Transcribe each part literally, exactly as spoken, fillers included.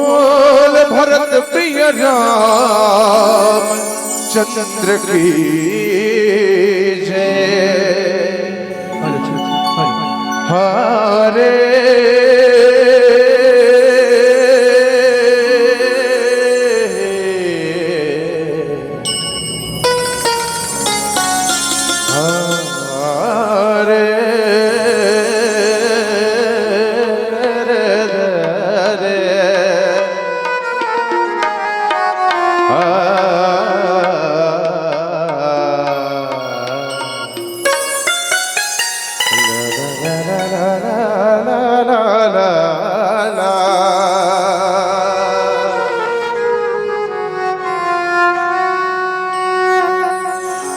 बोल भरत प्रिय राम चंद्र की जय। हरे हरे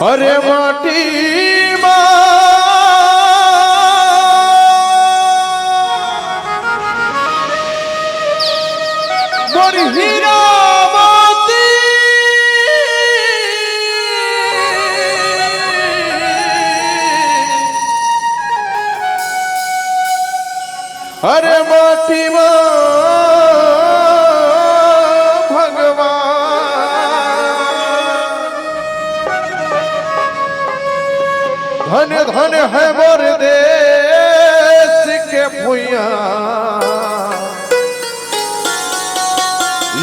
अरे माटी मा मोर हीरा मोती। अरे माटी मा भगवान, धन धन है मोर देश के भुइयां।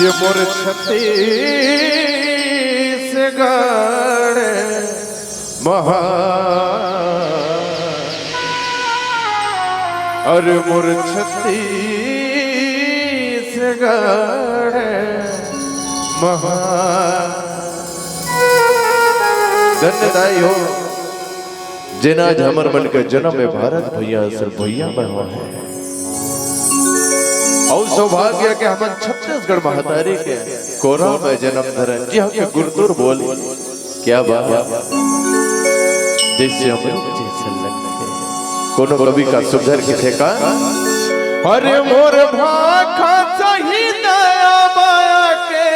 ये मोर छत्तीसगढ़ महान, अरे मोर छत्तीसगढ़ महान। धन्य दाई हो, जेन आज हमर मन के जन्म में भारत भुइयां असन भुइयां में होय हे। अउ सौभाग्य के हमन छत्तीसगढ़ महतारी के कोरा में जन्म धरन, जिहां के गुरतुर बोल क्या बात, जैसे अमृत जैसे लगथे। कोनो कवि का सुघर कथे का, अरे मोर भाखा सही दया माया के,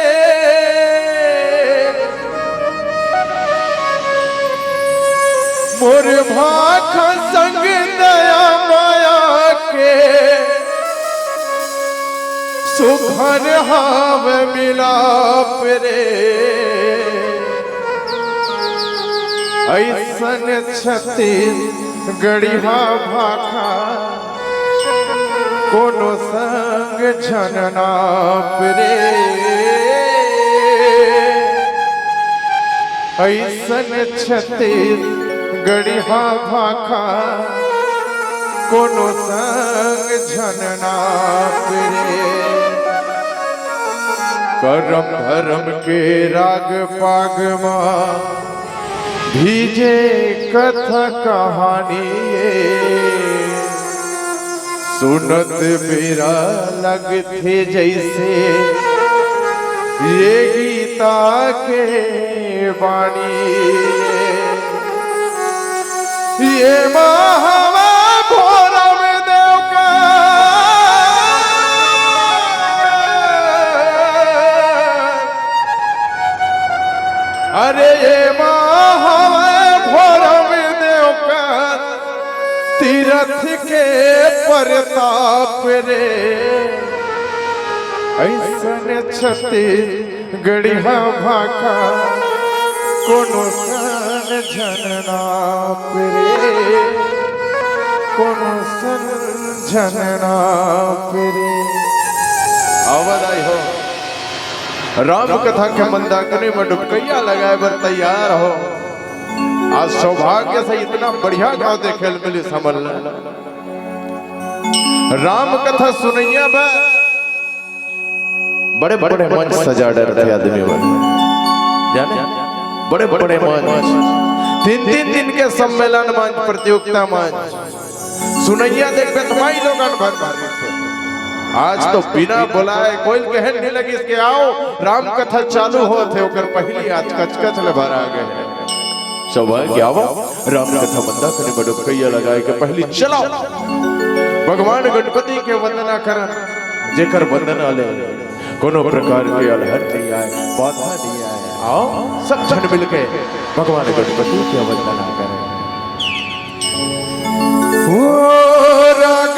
मोर भाखा संग दया माया के, सुघर हाव मिलाप रे। अइसन छत्तीसगढ़िया भाखा कोनो संग झन नाप रे। अइसन छत्तीसगढ़िया भाखा कोनो संग झन नाप रे। करम धरम के राग पाग मा भीजे कथा कहानी ये, सुनत बेरा लगथे जैसे ये गीता के बानी। ये मा हवय भोरम देव का, अरे ये मा हवय भोरम देव का, तीरथ के परताप रे। अइसन छत्तीसगढ़िया भाखा कोनो सन झन नाप रे, कोनो सन झन नाप रे। आवा दाई हो, राम कथा के मंदाकिनी में डुबकैया लगाए बर तैयार हो। आज सौभाग्य से इतना बढ़िया गांव देखे ल मिलिस हमन ला। राम कथा सुनइया बर बड़े बड़े मंच सजा डरथे आदमी मन, जाने, बड़े बड़े मंच, तीन तीन दिन के सम्मेलन मंच, प्रतियोगिता मंच, सुनइया देखबे त माई लोगन भर भर रहिथे। आज तो बिना बुलाए कोई ल कहे नहीं लगिस के आओ, राम कथा चालू होत हे, ओकर पहिली आज कचकच ले भरा गे। सौभाग्य आवा, राम कथा मंदाकिनी में डुबकैया लगाए के पहिली चलो भगवान गणपति के वंदना करन, जेकर वंदना ले कोनो प्रकार के अलहन नहीं आए, बाधा नहीं आए। आओ सब झन मिलके भगवान गणपति के वंदना करें। ओ राग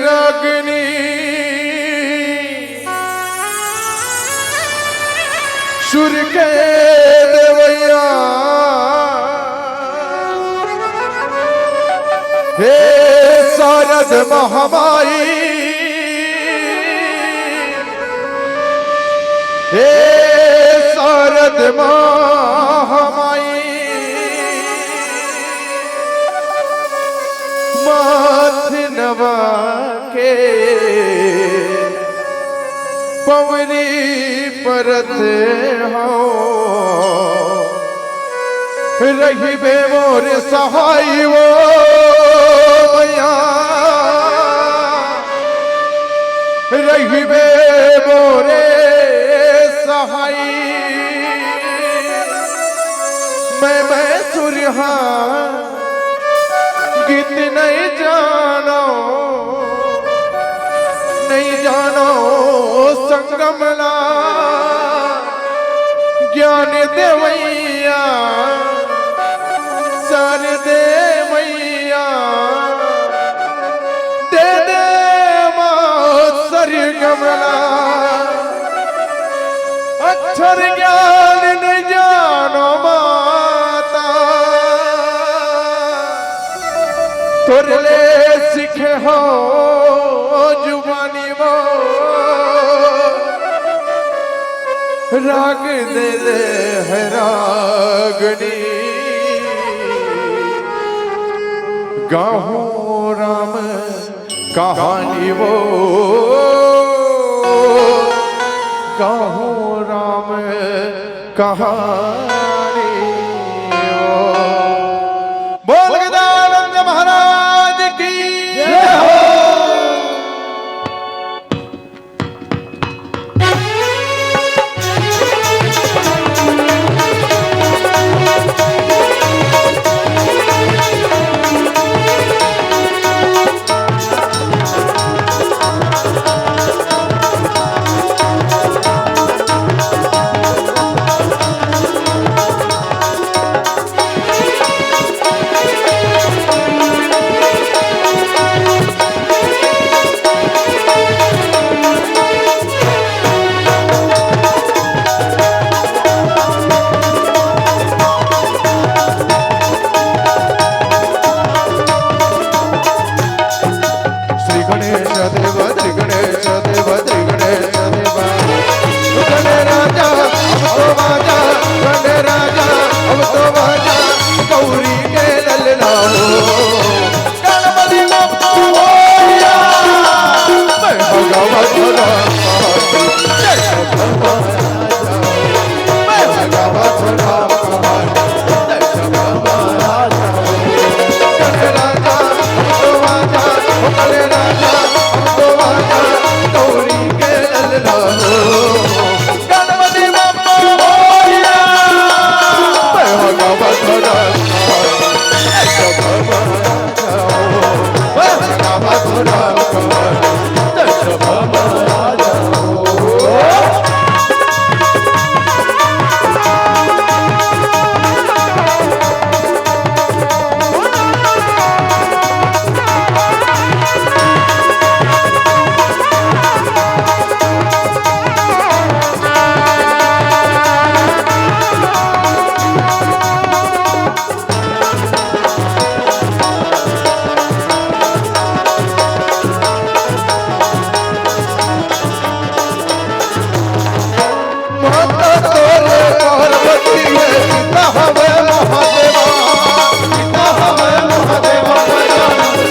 रागनी सुर के देवैया, हे शारद महामाई, हे शारद महामाई, माथ नवा के पवरी परत हौं। रहिबे मोर सहाय वो मैया, रहिबे मोरे सहाय। मैं, मैं सुरहा गीत नहीं जानो, नहीं जानो संगमला। ज्ञान देवैया, शारदे मैया, दे दे माँ सरगमला। अक्षर ज्ञान नहीं जानो माता, तोर ले सीखे हौं जुबानी वो। राग दे दे है रागनी, गाहूँ राम कहानी वो, गाहूँ राम कहानी वो। बोल गजानंद महाराज की जय हो। श्री गणेश देवा, श्री गणेश देवा, श्री गणेश देवा। गण राजा, अब तो बाजा, गण राजा, अब तो बाजा, गौरी के ललना हो। गणपति बप्पा मोरया, मैं भगवत राम, जय भगवान। माता तोरे पार्वती है, पिता हवे महादेवा, पिता हवे महादेवा,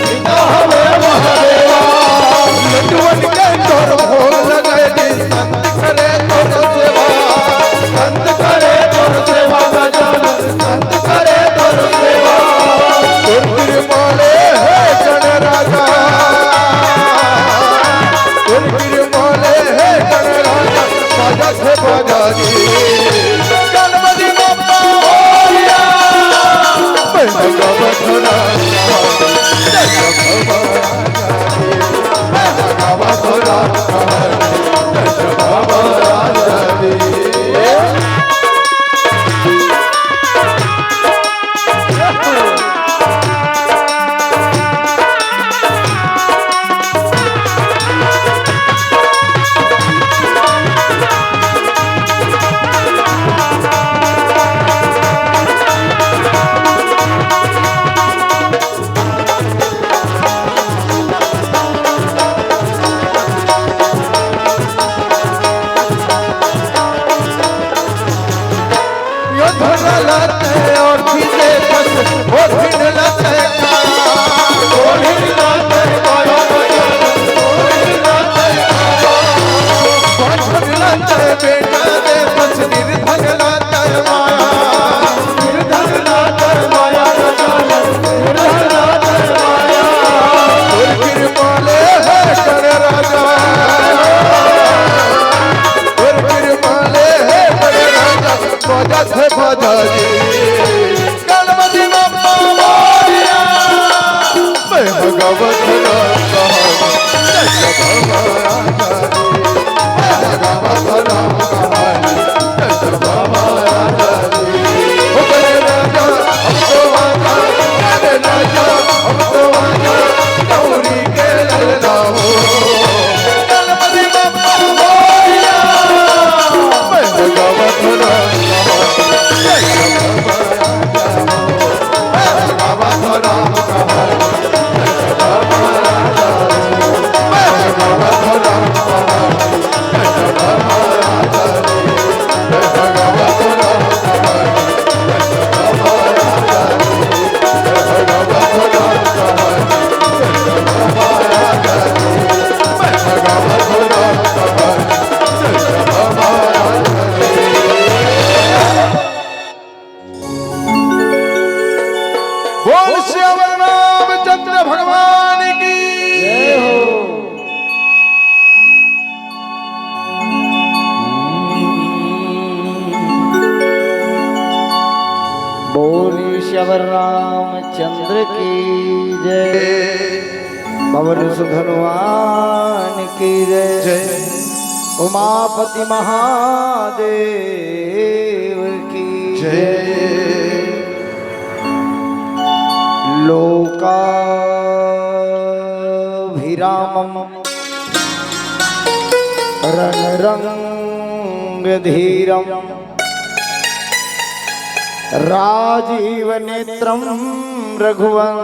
पिता हवे महादेवा। लड्डुअन के तोर भोग लगाए दी, संत करे तोर सेवा, संत करे तोर सेवा, गजानन संत करे तोर सेवा। तोर कृपा ले हे गण राजा, तोर कृपा ले हे गण राजा, बाजा से बाजा जी। गणपति बप्पा मोरया, मैं भगवत राजा, जय भगवान। गणपति बप्पा मोरया। मैं भगवत राम कहानी, जय जय भगवान। मैं भगवत राम कहानी, जय जय भगवान। ओ गणराजा, हम तो आजा, गणराजा, हम तो आजा, गौरी के ललना हो। गणपति बप्पा मोरया। मैं भगवत राम कहानी, जय जय भगवान। बोल सियावर रामचंद्र भगवान की जय हो। बोल सियावर रामचंद्र की जय। पवन सुत हनुमान की जय। जय। उमापति महादेव की जय। लोकाभिरामं रणरंगधीरं राजीवनेत्रं रघुवंशनाथं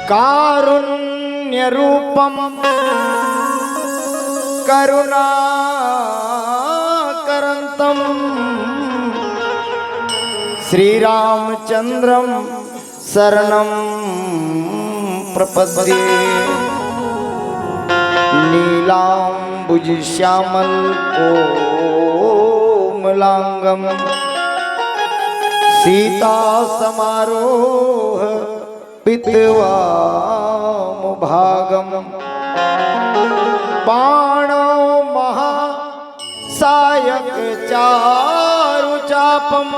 कारुण्यरूपं करुणाकरन्तं श्रीरामचन्द्रं शरणं प्रपद्ये। नीलाम्बुजश्यामलकोमलाङ्गं सीतासमारोह पीतवामभागं। बाणौ महासायकचारुचापं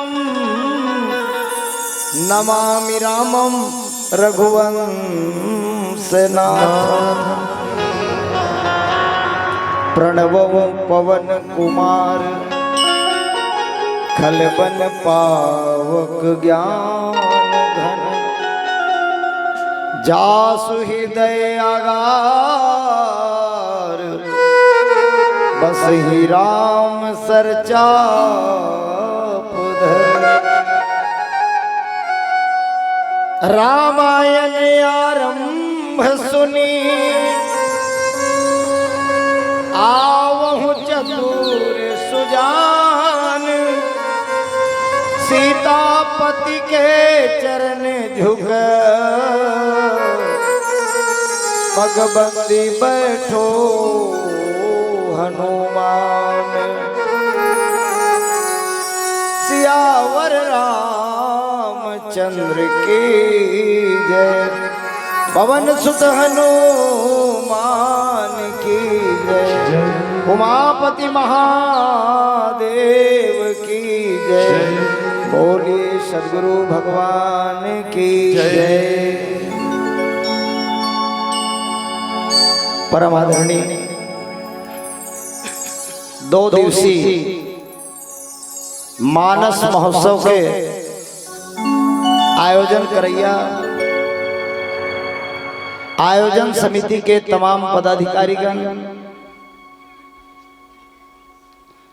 नमामि रामं रघुवंशनाथं। प्रणवौ पवनकुमार खलबन पावक ज्ञान घन। जासु हृदय आगार बसहि राम सरचाप धर। रामायण आरंभ सुनी आवहु चतुर सुजान। सीतापति के चरण झुक पगबंदी बैठो हनुमान। सियावर रामचंद्र की जय। पवन सुत हनुमान की जय। जय। उमापति महादेव की जय। जय। बोलिए सदगुरु भगवान की जय। जय। परम आदरणीय दो दिवसीय मानस महोत्सव के आयोजन करइया आयोजन समिति के तमाम पदाधिकारीगण,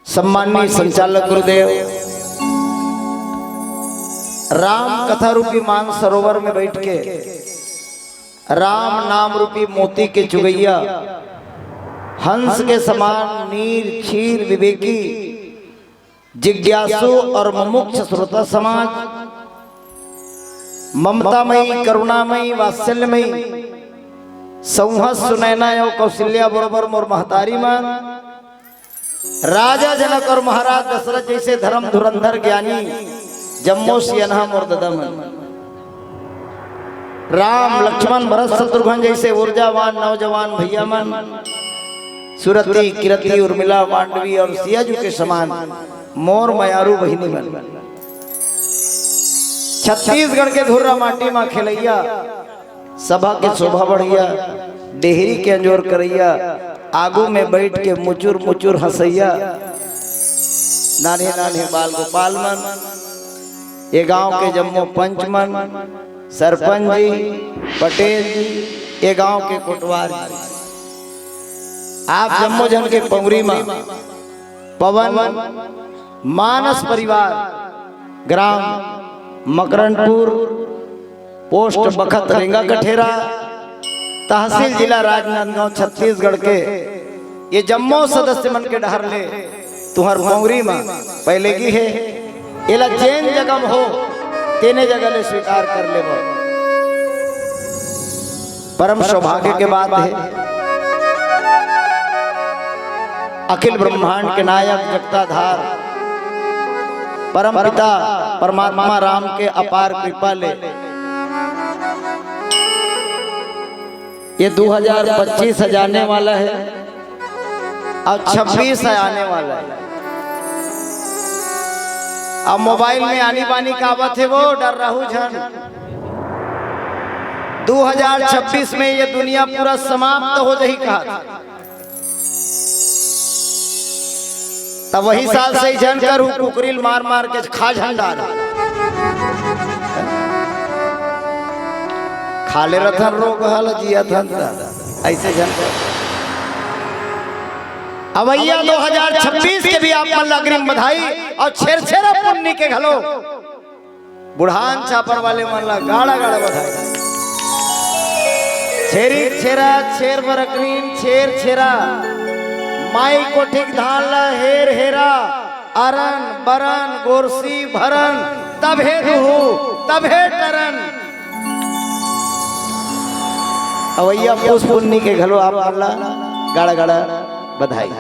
सम्माननीय संचालक गुरुदेव, राम कथा रूपी मान सरोवर में बैठ के राम नाम रूपी मोती के चुगैया हंस के समान नीर क्षीर विवेकी जिज्ञासु और मुमुक्ष श्रोता समाज, ममतामयी, करुणामयी, वात्सल्यमयी, सौंहस सुनैना अउ कौशल्या बरोबर मोर महतारी मन, राजा जनक और महाराज दशरथ जैसे धर्म धुरंधर ज्ञानी, जम्मो सियनहा मोर ददा मन। राम, लक्ष्मण, भरत, शत्रुघ्न जैसे ऊर्जावान नौजवान भैया मन, सुरति, किरति, उर्मिला, मांडवी और सियाजू के समान मोर मयारू बहिनी मन। छत्तीसगढ़ के धुर्रा माटी मा खेलैया, सभा के शोभा बढ़ैया, डेहरी के अंजोर करैया, आगू में बैठ के मुचुर मुचुर हंसैया, नान्हे नान्हे बाल गोपाल मन, ये गांव के जम्मो पंच मन, सरपंच जी, पटेल जी, ये गांव के कोटवार जी, आप जम्मो झन के पौरी मा पवन मानस परिवार, ग्राम मकरनपुर, पोस्ट बखत रेंगा कठेरा, तहसील जिला राजनांदगांव, छत्तीसगढ़ के ये जम्मो सदस्य मन के डहर ले तुंहर पौरी मा पहले गे हे। एला जेन जगह हो, तेने जगह ले स्वीकार कर लेबो। परम सौभाग्य के बात हे। अखिल ब्रह्मांड के नायक जगताधार परम पिता परमात्मा राम के अपार कृपा ले ये दू हजार पच्चीस ह जाने वाला हे और छब्बीस ह आने वाला हे। अब मोबाइल में आनी बानी का आवत हे, वो डर रहू झन। दू हजार छब्बीस में ये दुनिया पूरा समाप्त हो जाही कहा था। तब वही साल से ही झन करू, कुकरी ल मार मार के खा झन डार। खा ले रथन रोग हल जिया थन त ऐसे झन कर। अवैया दू हजार छब्बीस के भी आप मन ला अग्रिम बधाई और छेरछेरा पुन्नी के घलो बुढ़ान छापर वाले मन ला गाड़ा गाड़ा बधाई। छेरी छेरा, छेर बरकरीन, छेर छेरा, माई कोठिक धान ला हेर हेरा, अरन बरन गोरसी भरन, तभे दुहू तभे टरन। अवैया पुस पुन्नी के घलो आप मन ला गाड़ा गाड़ा बधाई।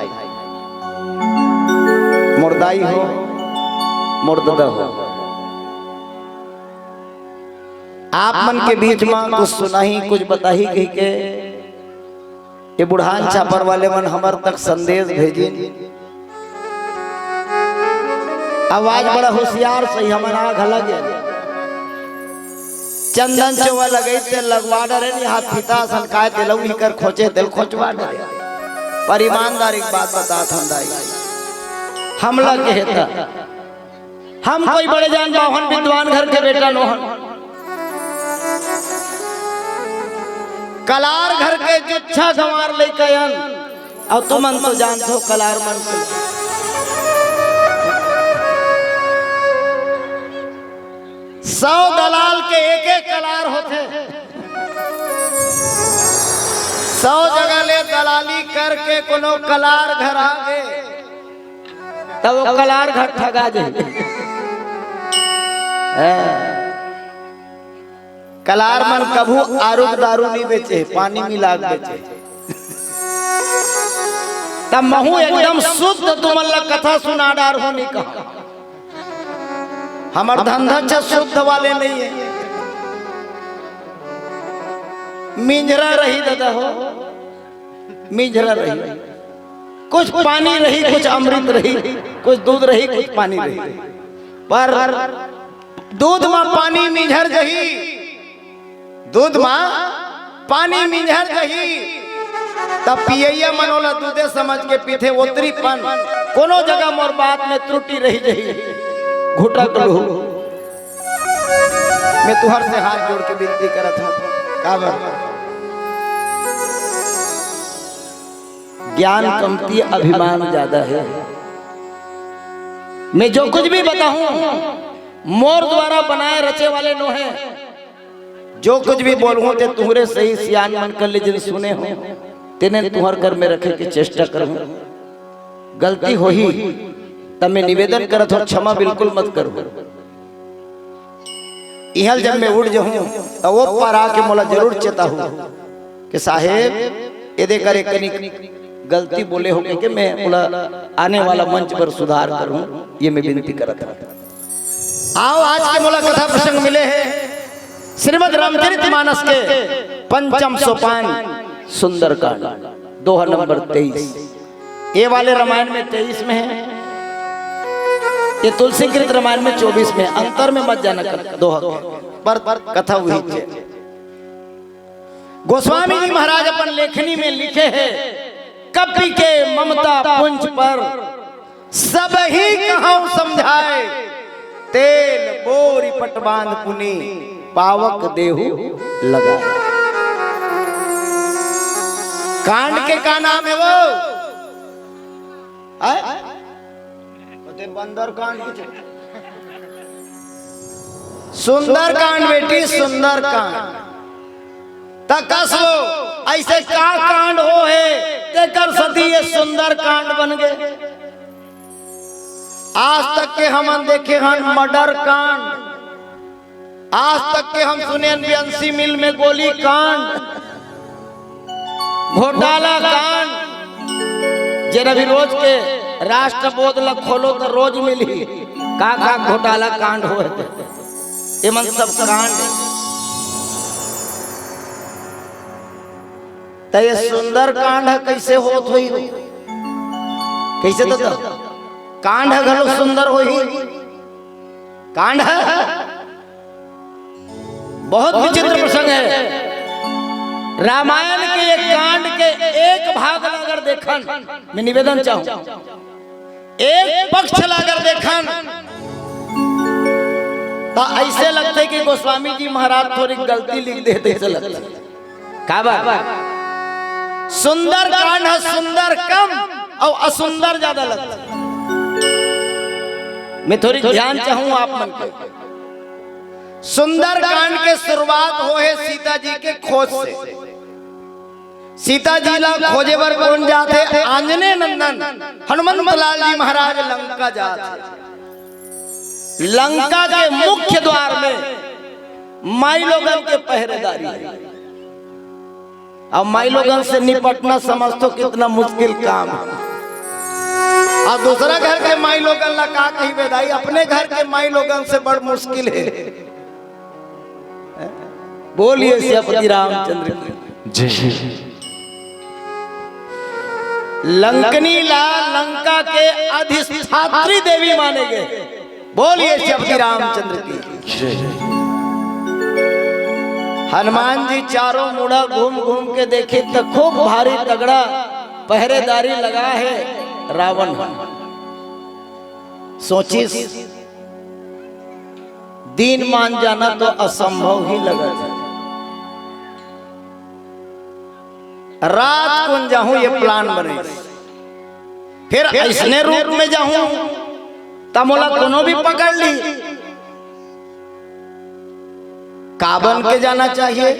मोर दाई हो, मोर ददा हो, आप मन के बीच मा कुछ सुनाही, कुछ बताही कहिके ये बुढ़ान छापर वाले मन हमर तक संदेश भेजिन। आवाज बड़ा होशियार सही, हमन आ घला गे। चंदन चोवा लगई ते लगवा डरे, नहीं हाथ फीता असन काय ते लऊ ही कर खोचे, दिल खोचवा डरे। पर ईमानदारी के बात बतात हन दाई, हमला कहे त हम कोई बड़े जान बाहन विद्वान घर के बेटा नोहन। कलार घर के जुच्छा गंवार लइका अन, अउ तुमन तो जानथो कलार मन के। सौ दलाल के एक एक कलार होथे। सौ जगह ले दलाली करके कोनो कलार घर आ गे, तब वो कलार घर ठगा जाही। हाँ। कलार मन कभू आरुग दारू नहीं बेचे, पानी मिला के बेचे। तब महू एकदम शुद्ध तुमन ला कथा सुना डार हो नहीं कहा। हमर धंधा छ शुद्ध वाले नहीं है। मिंजरा रही दादा हो, मिंजरा रही, कुछ पानी रही, कुछ अमृत रही, कुछ दूध रही, कुछ पानी रही, पर दूध मा पानी मिंजर जही, दूध मा पानी मिंजर जही, तब पियैया मन ओला दूधे समझ के पीथे। ओतरी पन कोनो जगह मोर बात में त्रुटि रही जही, घुटक लू। मैं तुहर से हाथ जोड़ के विनती करत हूँ, काबर ज्ञान कमती, अभिमान ज्यादा है। मैं जो कुछ भी बताऊं, मोर द्वारा बनाए रचे वाले नो है। जो कुछ भी बोलूं, ते तुहरे सही सियान मन कर ले, जिन सुने हो, तेने तुहर कर में रखे के चेष्टा करूं। गलती होही, त मैं निवेदन करत हूँ, क्षमा बिल्कुल मत करो। इहल जब मैं उठ जाहूँ, त वो पार आके मोला जरूर चेताहू कि साहेब, एदे करे कनी गलती बोले हो के, मैं मोला आने वाला मंच पर सुधार करूँ, ये मैं विनती करत हूँ। आओ, आज के मोला कथा प्रसंग मिले हे श्रीमद् रामचरित मानस के पंचम सोपान सुंदरकांड, दोहा नंबर तेईस। ये वाले रामायण में तेईस में है, ये तुलसीकृत रामायण में चौबीस में है। अंतर में मत जाना कर, दोहा के। पर, पर कथा वही है। गोस्वामी जी महाराज अपन लेखनी में लिखे हैं, कपि के ममता पुंज पर सबहि कहउँ समझाए, तेल बोरि पट बाँध पुनि पावक देहु लगाए। कांड के का नाम है वो? आय? बंदर कांड की, सुंदर कांड बेटी, सुंदर कांड। त कस वो, ऐसे का कांड हो हे, तेकर सती ये सुंदर कांड बन गे। आज तक के हमन देखे हन मर्डर कांड, आज तक के हम सुने हन बीएमसी मिल में गोली कांड, घोटाला कांड, जेन अभी रोज के राष्ट्रबोध ल खोलो त रोज मिलही का का घोटाला कांड होए हे। ये मन सब कांड हे। त ये सुंदर कांड ह कइसे होत होही? कइसे तो, तो कांड ह घलो सुंदर होही? कांड ह बहुत विचित्र प्रसंग है। रामायण के एक कांड के एक भाग ला अगर देखन, मैं निवेदन चाहूं, एक पक्ष ला अगर देखन, त ऐसे लगथे कि गोस्वामी जी महाराज थोड़ी गलती लिख देते, ऐसे लगथे। काबर? सुंदर कांड ह सुंदर कम अउ असुंदर ज्यादा लगथे। मैं थोड़ी ध्यान चाहूं आप मन के। सुंदर कांड के शुरुआत होहे सीता जी के खोज से। सीता जी ला खोजे बर कोन जाथे? आंजनेय नंदन हनुमंत लाल जी महाराज लंका जाथे। लंका के मुख्य द्वार में माई लोगन के पहरेदारी हे। अब माई लोगन से निपटना समझ तो कितना मुश्किल काम हे। अउ दूसरा घर के माई लोगन ला का कहिबे दाई, अपने घर के माई लोगन से बड़ मुश्किल हे। बोलिए सियापति रामचंद्र की। जय। लंकनी ला लंका के अधिष्ठात्री देवी माने गे। बोलिए सियापति रामचंद्र की। जय। हनुमान जी चारों मुड़ा घूम घूम के देखे त खूब भारी तगड़ा पहरेदारी लगा हे रावण। सोचिस, दिन मान जाना तो असंभव ही लगत हे। रात कुन जाहूं ये plan बने, फिर ऐसने रूप में जाहूं त मोला कोनो भी पकड़ ली। का बन के जाना चाहिए?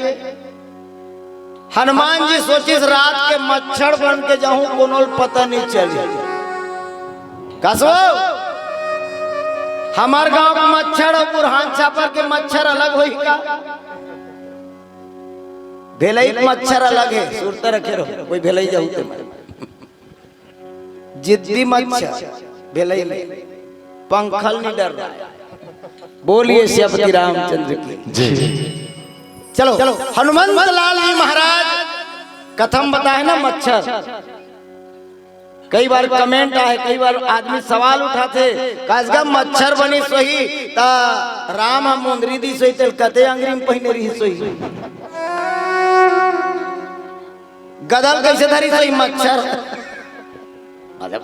हनुमान जी सोचिस, रात के मच्छर बन के जाहूं, कोनो ल पता नहीं चली। कस वो, हमर गांव के मच्छर अउ बुरहान छापर के मच्छर अलग होही का? भेलई के मच्छर अलग हे, सुरता रखे रहो, कोई भेलई जाहू ते मैं। जिद्दी मच्छर, भेलई नहीं, पंख ल नहीं डर रहा। बोलिए सियापति रामचंद्र की। जय। चलो, हनुमंत लाल जी महाराज कथम बताए ना मच्छर। कई बार comment आए, कई बार आदमी सवाल उठाथे, कस गा मच्छर बनिस होही, त राम ह मुंदरी दिस होही, तेल कते अंगरी में पहिने रिहिस होही। गदल कइसे धरिस होही मच्छर? मतलब,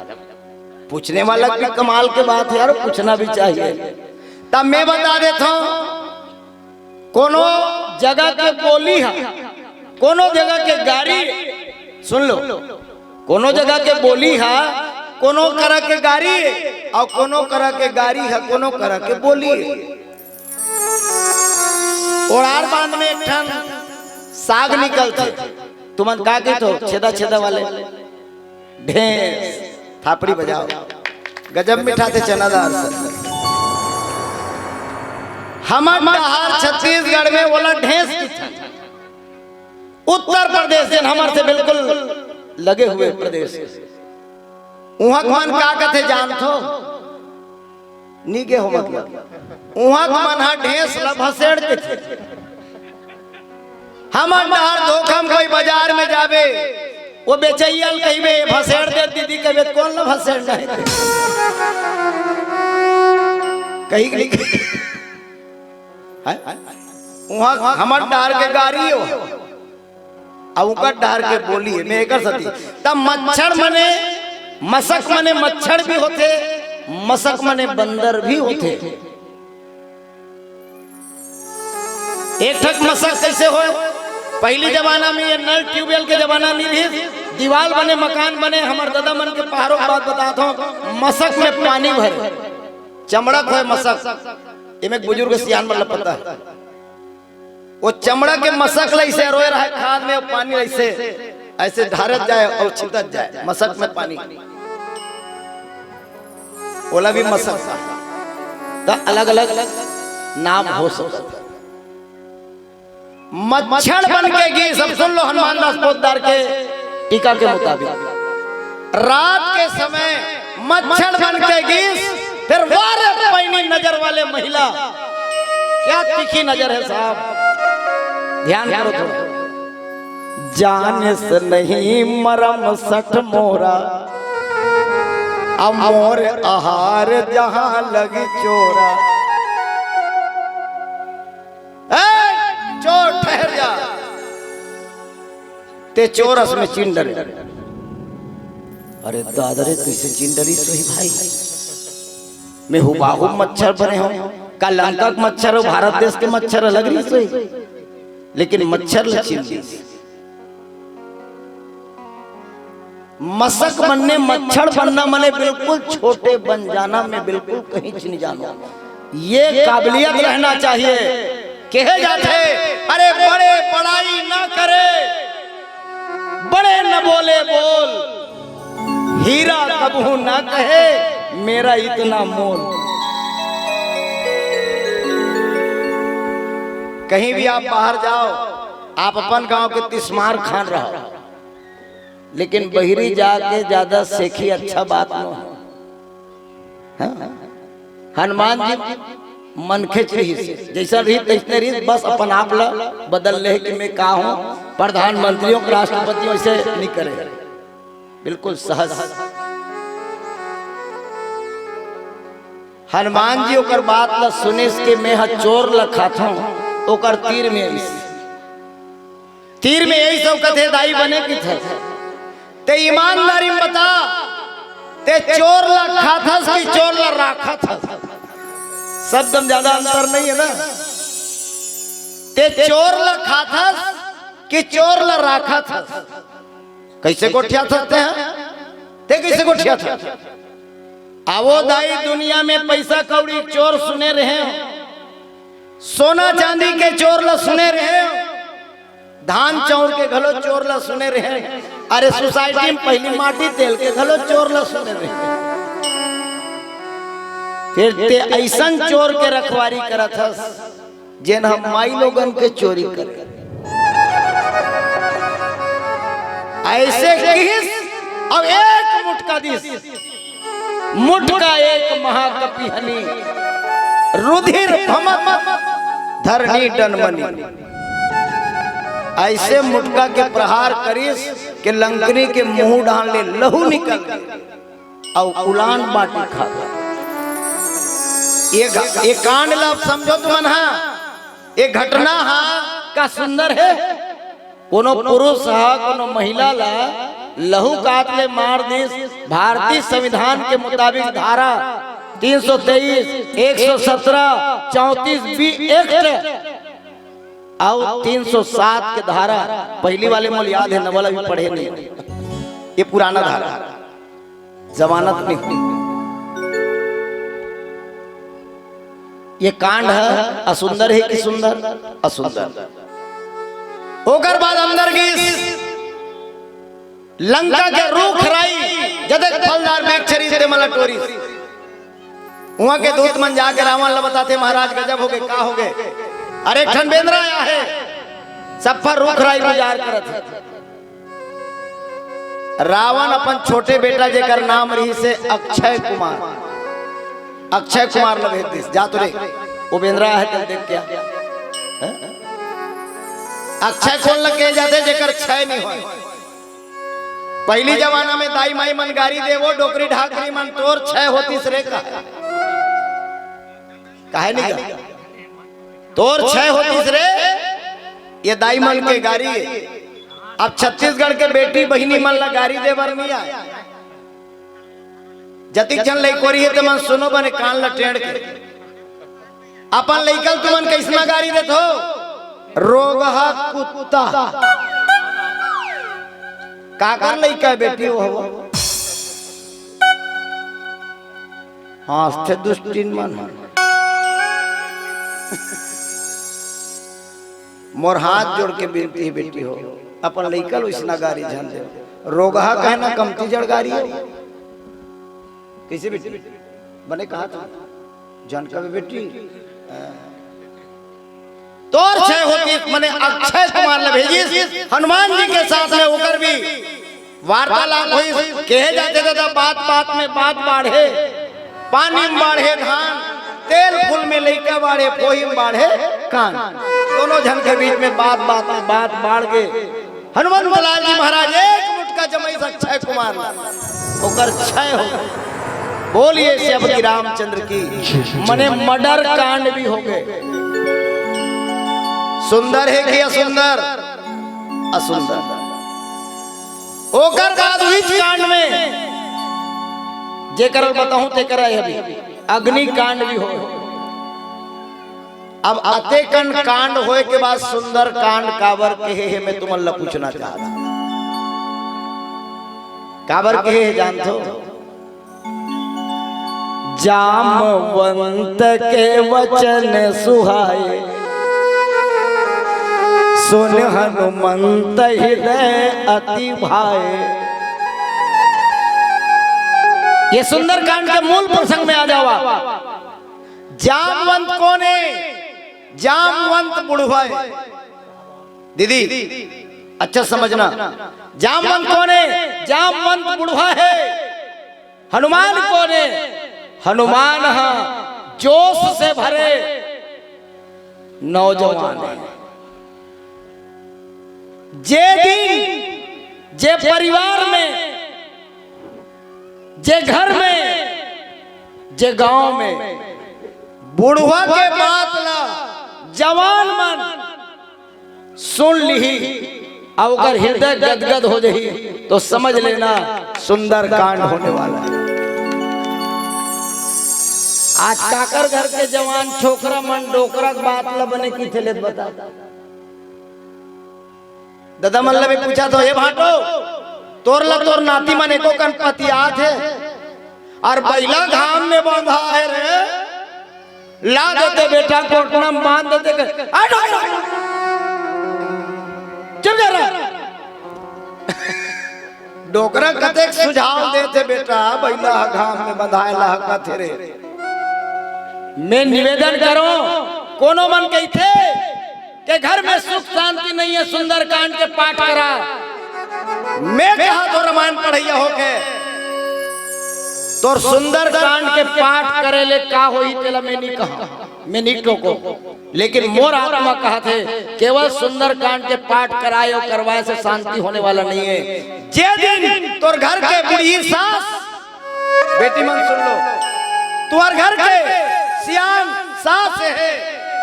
पूछने वाला भी कमाल के बात हे यार, पूछना भी चाहिए। तब मैं बता देता हूं, कोनो जगह के बोली ह, कोनो जगह के गारी, सुन लो, कोनो जगह के बोली ह, कोनो करा के गारी, अउ कोनो करा के गारी ह, कोनो करा के बोली। ओड़ार बांध में एक ठन साग निकलथे, तुमन का कहिथो? छेदा छेदा वाले। ढेंस, थापड़ी बजाओ। गजब मिठाथे चना दार सर। हमर डहार छत्तीसगढ़ में ओला ढेंस किथे। उत्तर प्रदेश, जेन हमर से बिल्कुल लगे हुए प्रदेश, उहाँ के मन का कथे जानथो? नी गे हो मतलब। उहाँ के मन ह ढेंस ल भसेड़ कथे। हमर डहार धोखा म कोई बाजार में जाबे, ओ बेचइया ल कहिबे, "भसेड़ दे दीदी," कहिबे, "कोन ल भसेड़ना हे?" कही कि नहीं? हैं? उहाँ हमर डहार के गारी हो, अउ उकर डहार के बोली हे, में एकर सती। त मच्छर मने, मसक मने मच्छर भी होथे, मसक मने बंदर भी होथे। एक ठक मसक कइसे होय? पहिली जमाना में ये नल ट्यूबवेल के जमाना नइ रिहिस, दीवाल बने, मकान बने, हमर ददा मन के पहारों के बात बतात हों, मसक में पानी भरे, चमड़क होय मसक, एमे एक बुजुर्ग सियान मन ल पता हे। वो चमड़ा के मसक ल अइसे अरोय रहय खाद में, अउ पानी ल अइसे, अइसे ढारत जाय अउ छितत जाय, मसक में पानी। ओला भी मसक कथे। त अलग-अलग नाम हो सकत हे। मच्छर बन के गिस, अब सुन लो हनुमान दास पोद्दार के टीका के मुताबिक। रात के समय मच्छर बन के गिस, फेर वाह रे पैनी नजर वाले महिला, क्या तीखी नजर है साहब, ध्यान करो थोड़ा। जानेस नहीं मरम सठ मोरा, अब मोर आहार जहाँ लगी चोरा। ए, चोर ठहर जा। ते चोर अस में चिन डरे। अरे दादा रे, कइसे चिन डरिस होही भाई? में हुबाहू मच्छर बने हों। का लंका के मच्छर अउ भारत देश के मच्छर अलग रहिस होही? लेकिन मच्छर ल चिन डरिस। मसक बनने, मच्छर बनना मने बिल्कुल छोटे बन जाना, में बिल्कुल कहीं नहीं जानो। ये काबिलियत रहना चाहिए। कहे जाथे, अरे बड़े बड़ाई ना करे, बड़े न बोले बोल, हीरा कबहू ना कहे मेरा इतना मोल। कहीं भी आप बाहर जाओ, आप अपन गांव के तिसमार खान रहो, लेकिन बहिरी जाके ज्यादा सेखी अच्छा बात नो हे। हाँ? हनुमान जी मनखेच रहिस, जइसन रहिस तइसने रहिस, बस अपन आप ल बदल ले कि में का हों, प्रधानमंत्री हों, राष्ट्रपति हों, अइसे नइ करे, बिल्कुल सहज। हनुमान जी ओकर बात ल सुनिस कि में ह चोर ल खाथों, ओकर तीर में आइस। तीर में आइस अउ कथे, दाई बने किथे, ते ईमानदारी में बता, ते चोर ल खाथस कि चोर ल राखत हस? शब्द में ज्यादा अंतर नहीं है ना। ते चोर ल खाथस कि चोर ल राखत हस? कइसे गोठियाथस ते ह? ते कइसे गोठियाथस? आवो दाई, दुनिया में पइसा कौड़ी चोर सुने रहेंव, सोना चांदी के चोर ल सुने रहेंव, धान चाउर के घलो चोर ल सुने रहेंव। अरे सोसाइटी में पहिली माटी तेल के घलो चोर ल सुने रहेंव। फेर ते अइसन चोर के रखवारी करत हस, जेन ह माईलोगन के चोरी करे। अइसे किहिस अउ एक मुटका दिस। मुटका एक महाकपि हनी, रुधिर भमक धरनी डनमनी। अइसे मुटका के प्रहार करिस के लंकनी के मुंह डाहन ले लहू निकल गे। अउ उलान बाटी खा गे। ये घ-, ये कांड ला आप समझो तुमन हा, ये घटना हा का सुंदर हे। कोनो पुरुष हा कोनो महिला ला लहू कात ले मार दिस। भारतीय संविधान के मुताबिक धारा तीन सौ तेईस, एक सौ सत्रह, चौंतीस बी एक्ट अउ तीन सौ सात के धारा, पहिली वाले मोला याद हे, नवा ला भी पढ़े नहीं, ये पुराना धारा, जमानत नहीं हुई। ये कांड ह असुंदर हे कि सुंदर? असुंदर। ओकर बाद अंदर गिस, लंका के रूख राई, जतेक फलदार वृक्ष रिहिस, तेमन ला टोरिस। उहाँ के दूत मन जाके रावण ल बताथे, "महाराज, गजब होगे, का होगे?" "अरे, एक ठन बेंदरा आया हे, सफा रूख राई गुजार करत हे।" रावण अपन छोटे बेटा, जेकर नाम रहिसे अक्षय कुमार, अक्षय कुमार ल भेज दिस, "जा तो रे, वो बेंदरा आया हे, तेला देख के आ।" हैं? अक्षय कोन ल कहे जाथे? जेकर क्षय नइ होय। पहिली जमाना में दाई माई मन गारी देवय, डोकरी ढाकरी मन, "तोर क्षय होतिस रे," कहे। काहे नइ कहे? "तोर क्षय होतिस रे।" ये दाई मन के गारी हे। अब छत्तीसगढ़ के बेटी बहिनी मन ला गारी दे बर नइ आय। जतिक झन लइकोरी हे, ते मन सुनो बने कान ला टेढ़ के। अपन लइका ल तुमन कइसना गारी देथो? रोगहा कुत्ता। काकर लइका हे बेटी वो? हाँसथे दुष्टिन मन। मोर हाथ जोड़ के बिनती हे बेटी हो, अपन लइका ल ओइसना गारी झन दे। रोगहा कहे ना, कमती जड़ गारी हे। कइसे बेटी? बने कहा था, झन कबे बेटी। तोर क्षय होतिस, मने अक्षय कुमार ल भेजिस हनुमान जी के साथ में, ओकर भी वार्तालाप होइस। कहे जाथे दादा, बात बात में बात बाढ़े, पानी में बाढ़े धान, तेल फूल में लइका बाढ़े, पोही में बाढ़े कान। दोनों झन के बीच में बात बात में बात बाढ़ गे। हनुमंत लाल जी महाराज एक मुटका जमइस अक्षय कुमार, ओकर क्षय हो। बोलिए श्री अवधि रामचंद्र की। मने मर्डर कांड भी होगे, सुंदर हे कि असुंदर? असुंदर। ओकर बाद उहीच कांड में जेकर बताहूं तेकर हे, अभी अग्नि कांड भी हो। अब अतेकन कांड होय के बाद सुंदर कांड काबर कहे हे, मैं तुमन ला पूछना चाहत हूं। काबर कहे हे जानथो? जामवंत के वचन सुहाए, सुन हनुमंत हृदय अति भाए। ये सुंदरकांड के मूल प्रसंग में आ जावा। जामवंत कोन हे? जामवंत बुढ़वा हे। दीदी, अच्छा समझना, जामवंत कोन हे? जामवंत बुढ़वा हे। हनुमान कोन हे? हनुमान ह जोश से भरे नौजवान हे। जे दिन, जे परिवार में, जे घर में, जे गांव में बुढ़वा के बात ला जवान मन सुन लिही, अउ ओकर हृदय गदगद हो जही, तो समझ लेना सुंदरकांड होने वाला हे। आज काकर घर के जवान छोकरा मन डोकरा के बात ला बने कहिथे ले बता। ददा मन ला भी पूछत हों, "ए भांटो, तोर ला तोर नाती मन एको कन पतियात हे, अउ बइला घाम में बंधा हे रे, ला देते बेटा, कोटना में बांध देते के।" आ, डोकरा! चुप जा रहा। डोकरा कतेक सुझाव देथे बेटा, बइला ह घाम में बंधाय ला कथे रे। मैं निवेदन करों, कोनो मन कहिथे के घर में सुख शांति नइ हे, सुंदरकांड के पाठ करा। मैं कहत हों रामायण पढ़इया होके, तोर सुंदरकांड के पाठ करे ले का होही, तेला मैं नइ कहंव, मैं नइ टोकों। लेकिन मोर आत्मा कहत हे, केवल सुंदरकांड के पाठ कराए अउ करवाए से शांति होने वाला नइ हे। जे दिन तोर घर के बूढ़ी सास, बेटी मन सुन लो, तुंहर घर के सियान सास हे,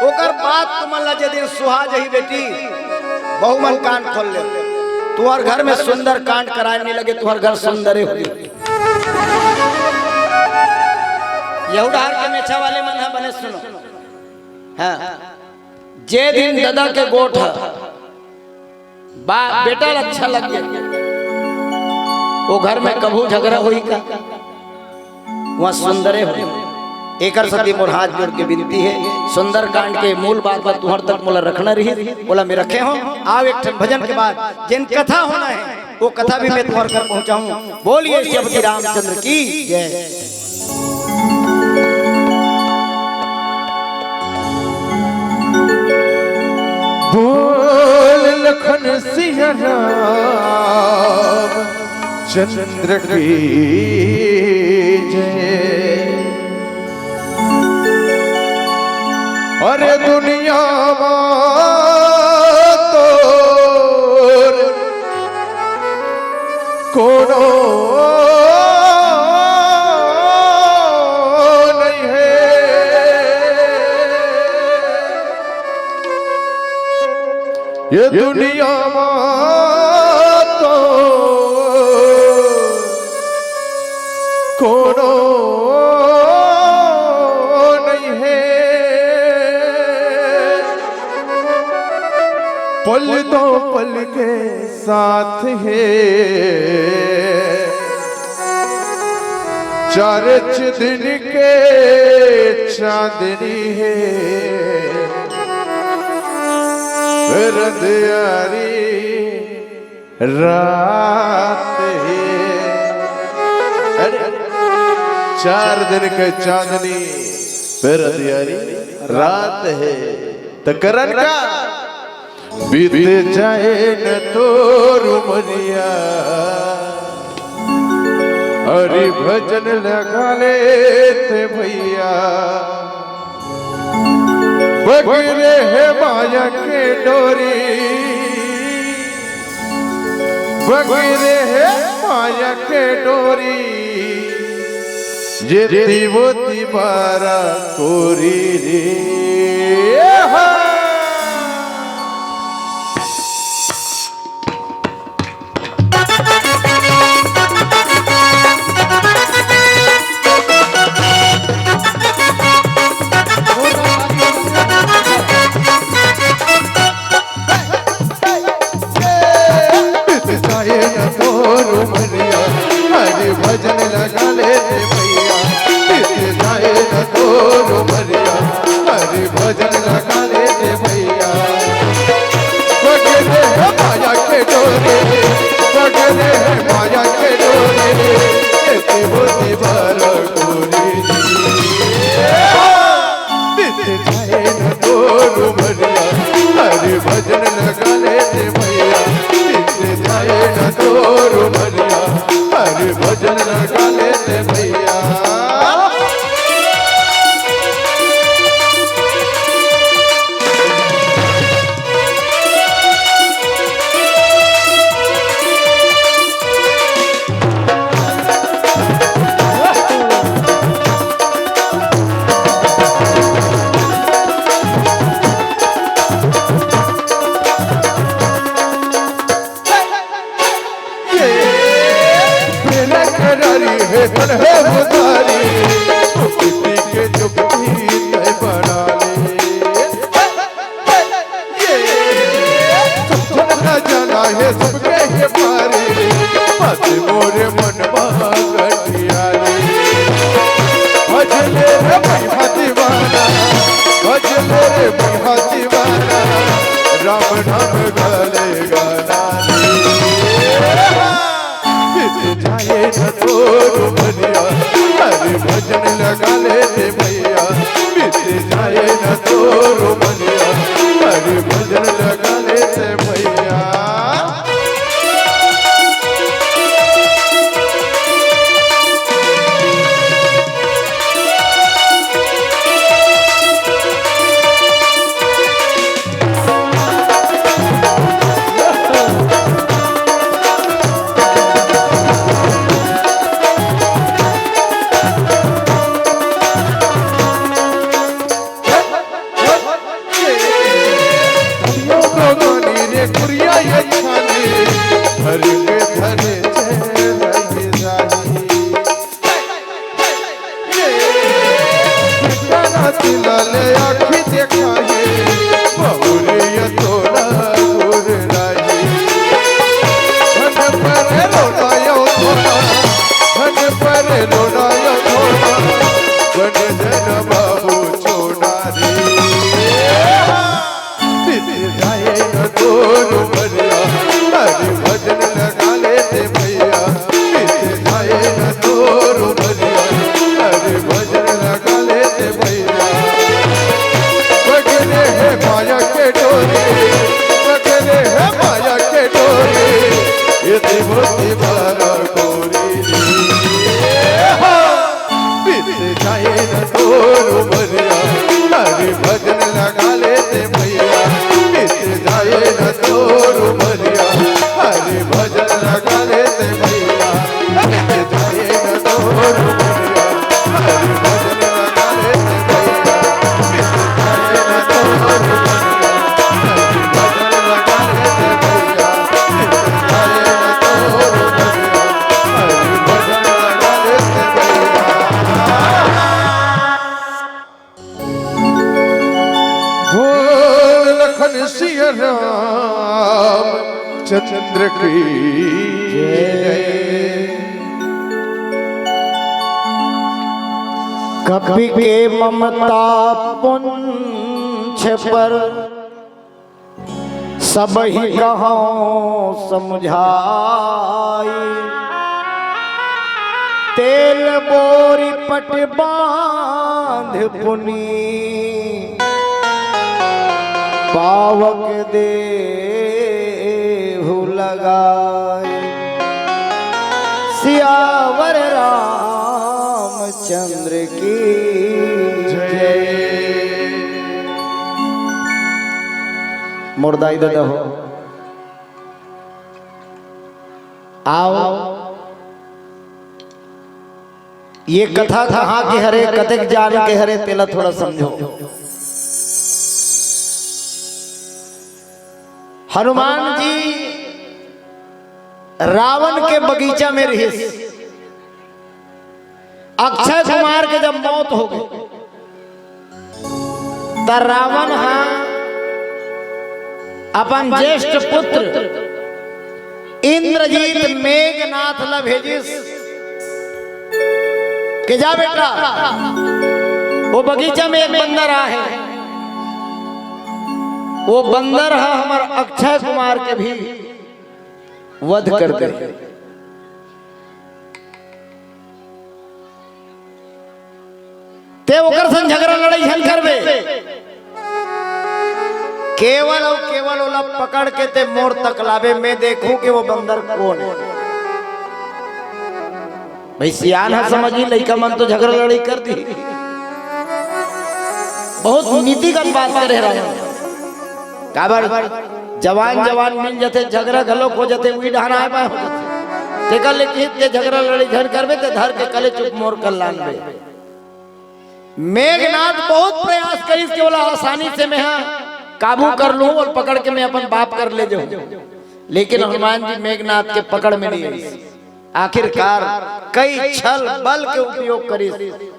ओकर बात तुमन ला जे दिन सुहा जही बेटी, बहू मन कान खोल ले, तुंहर घर में सुंदरकांड कराए नइ लगे, तुंहर घर सुंदरे होही। यहू डहर के मेछा वाले मन ह बने सुनो। हाँ, जे दिन ददा के गोठ ह, बा-, बेटा ल अच्छा लग गे, वो घर में कभू झगरा होही का? उहाँ सुंदरे होही। एकर सेती मोर हाथ जोड़ के बिनती हे, सुंदरकांड के मूल बात ला तुंहर तक मोला रखना रहिस, ओला मैं रखे हों। आव एक ठन भजन के बाद जेन कथा होना हे, वो कथा भी मैं तुंहर कर पहुंचाहूं। बोलिए श्री अवधि रामचंद्र की जय। बोल लखन सिया राम चंद्र की जय। अरे दुनिया मा तोर कोनो नहीं है। ये दुनिया मा तो कोनो नहीं है। पल दो पल के साथ है, चार दिन के चांदनी है, फिर अंधियारी रात है। अरे, चार दिन के चांदनी, फिर अंधियारी रात है। त करन का? बीत जाए न तोर उमरिया, हरि भजन लगा लेते भैया। बगरे हे माया के डोरी, बगरे हे माया के डोरी, ये तीवो तिबारा कोरी रे। हा। बीत जाए न तोर उमरिया, हरि भजन लगा लेते भैया। बीत जाए न तोर उमरिया, हरि भजन लगा लेते भैया। बगरे हे माया के डोरी, बगरे हे माया के डोरी, ऐसी बोली बार गोरी। बीत जाए न तोर उमरिया, हरि भजन लगा लेते भैया। बीत जाए न तोर उमरिया, हरि भजन लगा लेते भैया। ये बेरा करारी हे धन हे उधारी, चुपती के चुपती तय बना ले। ये समझन ना जाना हे सबके हे पारी, बात मोरे मन मा गठियाली। भजले रे भैया दीवाना, भजले रे भैया दीवाना, राम नाम गले गाना। बीत जाए न तोर उमरिया, हरि भजन लगा लेते भैया। बीत जाए न तोर उमरिया, हरि भजन लगा लेते भैया। विभूति बर गोरी रे। हो, बीत जाए न तोर उमरिया, हरि भजन लगा लेते भैया। बीत जाए न तोर उमरिया, हरि भजन लगा लेते भैया। बीत जाए न तोर उमरिया, हरि भजन लगा लेते भैया। बीत जाए न तोर उमरिया, हरि भजन लगा लेते भैया। बोल लखन सिया राम चंद्र की जय। कपि के ममता पुंछ पर सबहि कहौं समुझाई। तेल बोरी पट बांध पुनि पावक देहु लगाई। सियावर रामचंद्र की जय। मोर दाई ददा हो, आओ, ये कथा कहाँ के हरे, कतेक जान के हरे, तेला थोड़ा समझो। हनुमान जी रावण के बगीचा में रिहिस। अक्षय कुमार के जब मौत हो गई, त रावण हा अपन ज्येष्ठ पुत्र इंद्रजीत मेघनाथ ला भेजिस कि जा बेटा, वो बगीचा में एक बंदर आहे, वो बंदर हा हमर अक्षय कुमार के भी वध कर दे। ते ओकर संग झगड़ा लड़ाई झन करबे, केवल अउ केवल ओला पकड़ के ते मोर तक लाबे, मैं देखूं कि वो बंदर कौन है। भाई सियान ह समझी, लइका मन तो झगड़ा लड़ाई कर दी। बहुत नीतिगत बात करे रावण। काबर जवान जवान मिल जथे, झगड़ा घलोक हो जथे, उही डहान आय बाय हो जथे। तेकर ले किहिस ते झगड़ा लड़ाई झन करबे, ते धर के कले चुप मोर कल्याण बे। मेघनाथ बहुत प्रयास करिस कि ओला आसानी से मैं हा काबू कर लूं, ओला पकड़ के मैं अपन बाप कर ले जाऊं, लेकिन हनुमान जी मेघनाथ के पकड़ में नहीं आइस। आखिरकार कई छल बल के उपयोग करिस,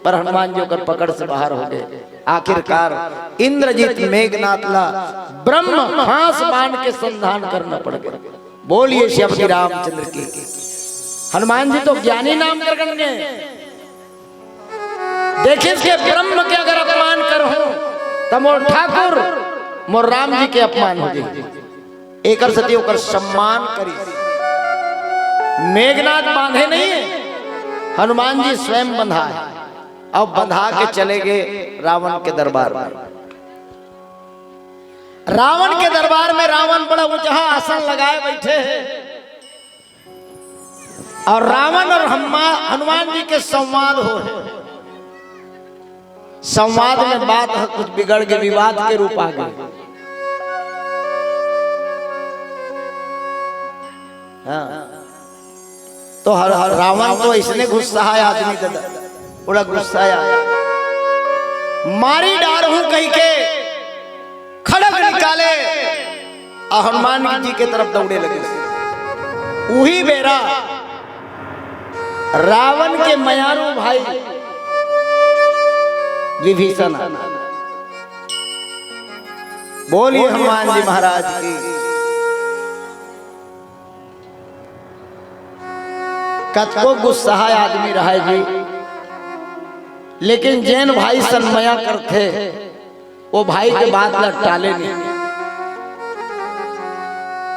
पर हनुमान जी ओकर पकड़ से बाहर हो गए। आखिरकार इंद्रजीत मेघनाथ ला ब्रह्म फांस बाण के संधान करना पड़ गया। बोलिए श्री रामचंद्र की। हनुमान जी तो ज्ञानी नाम कर गंगे। देखिस के ब्रह्म के अगर अपमान करहूं, त मोर ठाकुर, मोर राम जी के अपमान हो जाई। एकर सेती ओकर सम्मान करिस। मेघनाथ बांधे नहीं है, हनुमान जी स्वयं बंधा है। अब बंधा के चले गए रावण के दरबार में। रावण के दरबार में रावण बड़ा ऊंचा आसन लगाए बैठे हैं। और रावण और हम्मा-, हनुमान जी के संवाद हो। संवाद में बात ह कुछ बिगड़ के विवाद के रूप आ गए। हाँ। तो हर, हर रावण तो इसने गुस्सा है आदमी दादा, बड़ा गुस्सा आया। मारी डारहूं कहि के खड़ग निकाले अउ हनुमान जी के तरफ दौड़े लगे। उही बेरा रावण के मयारू भाई विभीषण, बोलिए हनुमान जी महाराज की। कतको गुस्सा आदमी रहे जी, लेकिन जेन भाई सन मया करथे, वो भाई के बात ला टाले नहीं।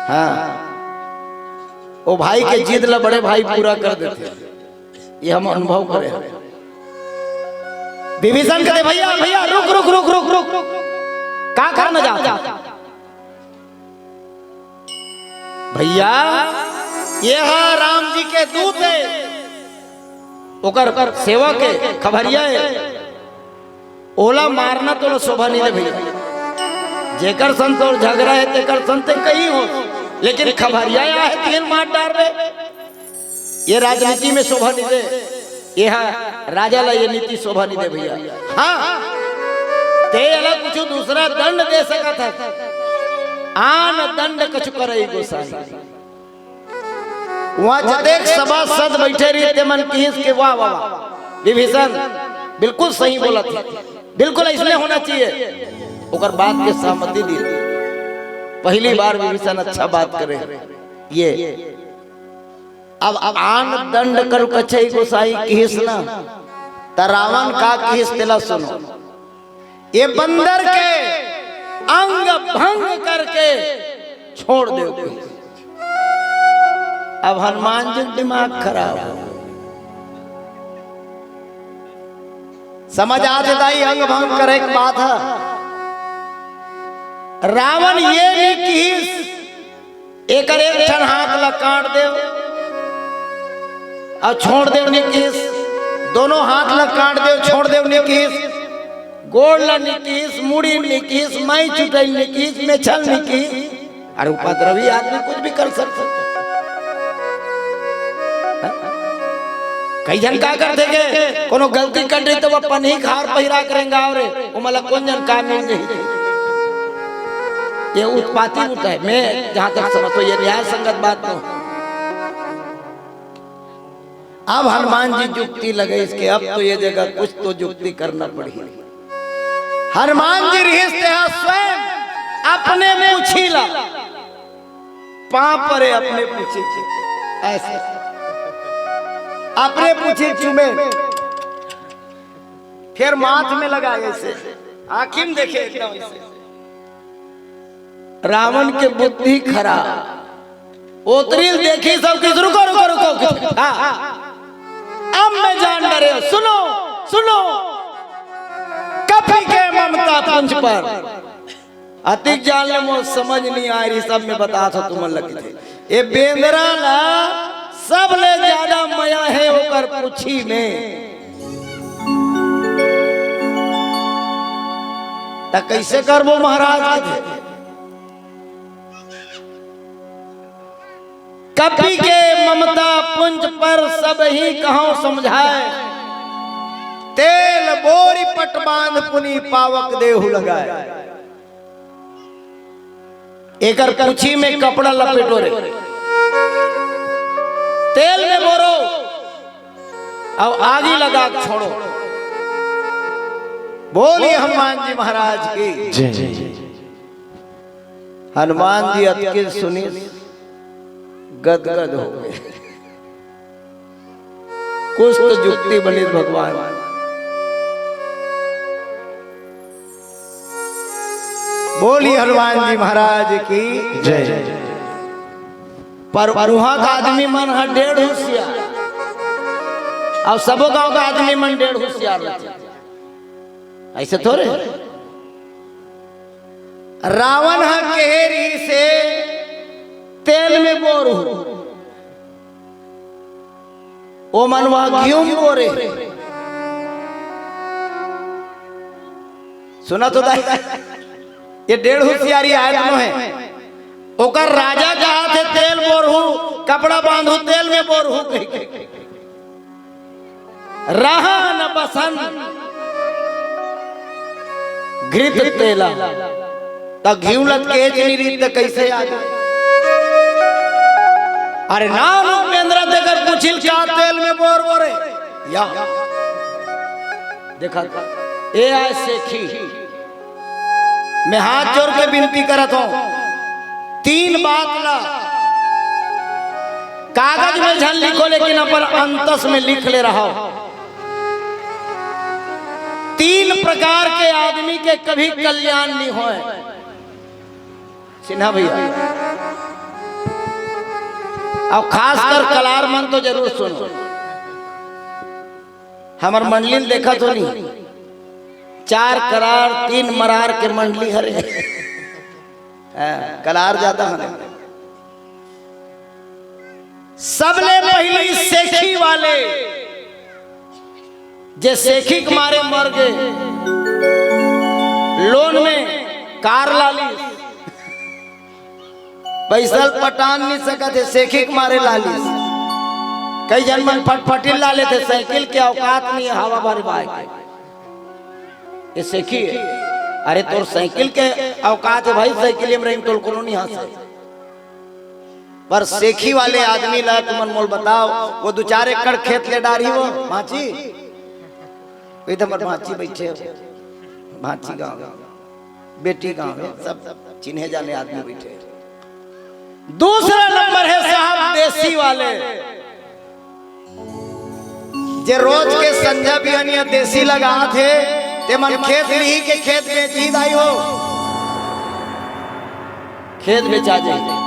हाँ, वो भाई के जिद ला बड़े भाई पूरा कर देथे। ये हम अनुभव करे हन। विभीषण कहते, "भैया, भैया, रुक, रुक, रुक, रुक, रुक।" का करना चाहता? भैया, ये हा राम जी के दूत हे, ओकर सेवक हे, खबरिया हे। ओला मारना तोला शोभा नइ दे भइया। जेकर संग तोर झगरा हे, तेकर संग ते कहीं हो, लेकिन खबरिया आय हे, तेला मार डारबे। ये राजनीति में शोभा नइ दे। ये हा राजा ला ये नीति शोभा नइ दे भइया। हाँ, ते एला कुछ दूसरा दंड दे सकत हस। आन दंड कछु करइ गोसाई। वहाँ जतेक सभासद बइठे रहिस, ते मन किहिस के, "वाह, वाह, वाह, विभीषण बिल्कुल सही बोलत हे, बिल्कुल अइसने होना चाहिए।" ओकर बात के सहमति दिस। पहली बार विभीषण अच्छा बात करे। ये अब, अब आन दंड कछु करइ गोसाई किहिस ना, त रावण का किहिस तेला सुनो। ये बंदर के अंग भंग करके छोड़ देव। अब हनुमान जी के दिमाग खराब हो, समझ आथे दाई, अंग भंग करे के बात हे। रावण ये नइ किहिस एकर एक ठन हाथ ला काट देव अउ छोड़ देव नइ किहिस, दोनों हाथ ला काट देव, छोड़ देव नइ किहिस, गोड़ ला नइ किहिस, मुड़ी नइ किहिस, माई चुटइल नइ किहिस, मेछल नइ किहिस। अरे उपद्रवी आदमी कुछ भी कर सकथे। हाँ? कई झन का करथे के कोनो गलती कर दे त ओ पनही खार पहिरा के रेंगाव रे, ओमन ला कोन जन का मिल जाही। ये उत्पाती होता है। मैं जहां तक समझता हूं, ये न्याय संगत बात तो। अब हनुमान जी जुक्ति लगाइस के अब तो ये जगह कुछ तो जुक्ति करना पड़ही। हनुमान जी रिहिस तेहा स्वयं अपने पूछी ला, पांव परे अपने पूछी के, अइसे अपने पूछी चूमे, फेर माथ में लगाय अइसे, आंखी में देखे एकदम अइसे। रावण के बुद्धि खराब। ओतरी ल देखिस सब किहिस, "रुको, रुको, रुको।" हाँ। अब मैं जान डरेंव। सुनो, सुनो। कपि के ममता पुंज पर। अतिक जान ले, मोर समझ नइ आय रहिस, सब मैं बतात हंव तुमन ला कथे। ए बेंदरा ला सबले जादा मया हे ओकर पूछी में। त कइसे करबो महाराज कथे? कपि के ममता पुंज पर सबहि कहौं समझाय, तेल बोरि पट बांध पुनि पावक देहु लगाय। एकर पूछी में कपड़ा लपेटो रे, तेल में बोरो अउ आगी लगा के छोड़ो। बोलिए हनुमान जी महाराज की। जय। हनुमान जी अतके सुनिस, गदगद हो गे। कुछ तो जुक्ति बनिस भगवान। बोलिए हनुमान जी महाराज की। जय। पर उहाँ का आदमी मन ह डेढ़ हुसियार, अउ सबो गांव का आदमी मन डेढ़ हुसियार रहिथे। अइसे थोरे। रावण ह कहे रहिसे, "तेल में बोरहू।" ओ मन वहाँ घीव में बोरे। सुना तो दाई, ये डेढ़ हुसियारी आय तो हे। ओकर राजा कहाथे, "तेल बोरहू, कपड़ा बांधहू, तेल में बोरहू," कहिके। रहा न बसन घृत तेला। त घीव ल त केच नइ रहिस त कइसे आ गे? अरे नानक बेंदरा तेकर पूछी ल का तेल में बोरबो रे? या देखा, ए आय सेखी। मैं हाथ जोर के बिनती करत हंव, तीन बात ला कागज में झन लिखो, लेकिन अपन अंतस में लिख ले रहव। तीन प्रकार के आदमी के कभी कल्याण नइ होय, सिन्हा भइया। अउ खासकर कलार मन तो जरूर सुनो। हमर मंडली ल देखत हो नहीं, चार करार तीन मरार के मंडली हरे। हाँ, कलार जादा हरे। सबले पहिली सेखी वाले, जे सेखी के मारे मर गे, लोन में कार ला लिस, पैसा ल पटान नइ सकत हे, सेखी के मारे ला लिस। कई झन मन फटफटी ला लेथे, साइकिल के औकात नइ हे हवा भरे बाय के। ये सेखी हे। अरे तोर साइकिल के औकात हे भाई, साइकिल में रहिन तोल कोनो नइ हंसे। पर सेखी वाले आदमी ला तुमन मोल बताओ, वो दू चार एकड़ खेत ले डारही वो भांची। वही तो हमर भांची बइठे हे, भांची गांव, बेटी गांव हे, सब चिन्हे जाने आदमी बइठे हे। दूसरा नंबर हे साहब देसी वाले, जे रोज के संझा बिहनिया देसी लगात हे, ते मन खेत लिही के खेत बेचही दाई हो, खेत बेचा जाही।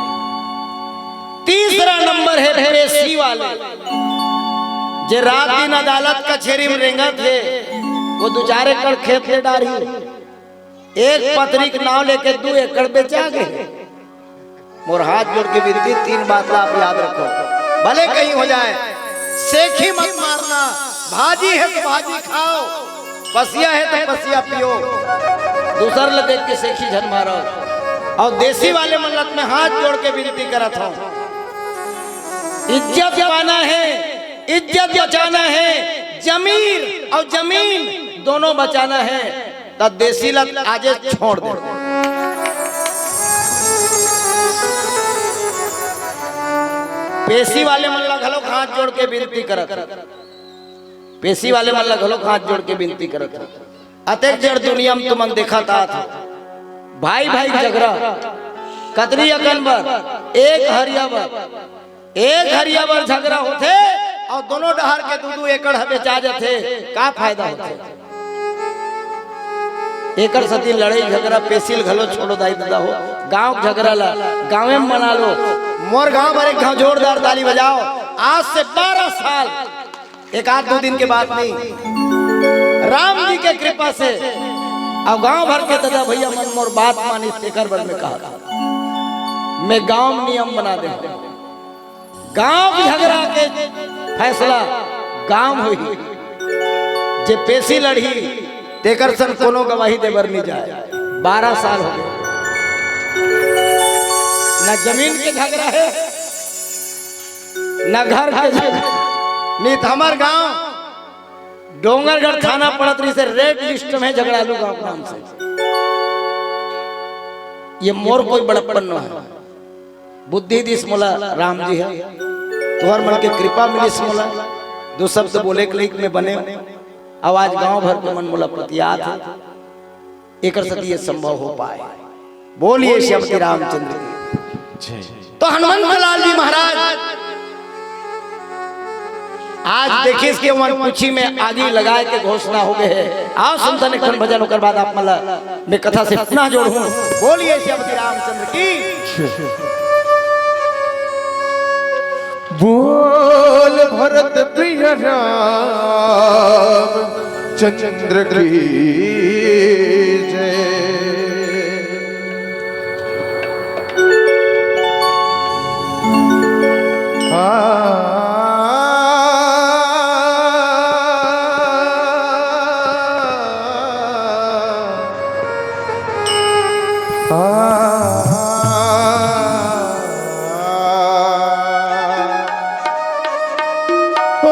तीसरा नंबर हे पेशी वाले, जे रात दिन अदालत कचेरी में रेंगत हे, वो दू चार एकड़ खेत ले डारही। एक पतरी के नाव लेके दू एकड़ बेचा गे। मोर हाथ जोड़ के विनती, तीन बात ला आप याद रखो, भले कहीं हो जाए, सेखी मत मारना। भाजी हे तो भाजी खाओ, पसिया हे तो पसिया पियो, दूसर ला देख के सेखी झन मारो। अउ देसी वाले मन ला मैं हाथ जोड़ के विनती करत हंव, इज्जत पाना हे, इज्जत बचाना हे, जमीर अउ जमीन दोनों बचाना हे, त देसी ला आजे छोड़ दे। पेशी वाले मन ला घलो हाथ जोड़ के विनती करत, पेशी वाले मन ला घलो हाथ जोड़ के विनती करत। अतेक जड़ दुनिया में तुमन देखत आत हो, भाई भाई झगरा, कतरी अकन बर, एक हरिया बर, एक हरिया बर झगरा होथे अउ दोनों डहर के दू दू एकड़ ह बेचा जाथे, का फायदा होथे? एकर सेती लड़ई झगरा पेशी ल घलो छोड़ो दाई ददा हो, गांव के झगरा ला गांवे में मना लो। मोर गांव बर एक घांव जोरदार ताली बजाओ। आज से बारह साल, एक आध दू दिन के बात नहीं, राम जी के कृपा से अउ गांव भर के ददा भैया मन मोर बात मानिस, तेकर बर मैं कहा, मैं गांव में नियम बना दे, गांव के झगरा के फैसला गांव होही, जे पेशी लड़ही तेकर संग कोनो गवाही देबर नहीं जाए। बारह साल हो गए, न जमीन के झगरा हे, न घर के झगरा, नहीं तो हमर गांव डोंगरगढ़ थाना पड़त रहिसे, रेड लिस्ट में झगड़ालू गांव के नाम से। ये मोर कोई बड़प्पन नो हे, बुद्धि दिस मोला राम जी हे, तुहर मन के कृपा मिलिस मोला, दो शब्द बोले के लइक में बने, अउ आज गांव भर के मन मोला पतियात हे। एकर सेती ये संभव हो पाए। बोलिए श्रीमती रामचंद्र की। जय। तो हनुमंत लाल जी महाराज आज देखिस के वन कुछी में आगी लगाए के घोषणा हो गए हे। आओ सुनथन एक ठन भजन, ओकर बाद आप मन ला मैं कथा से पुनः जोड़हूं। बोलिए श्रीमती रामचंद्र की। बोल भरत प्रिय राम चंद्र की जय। आ, आ, ओ,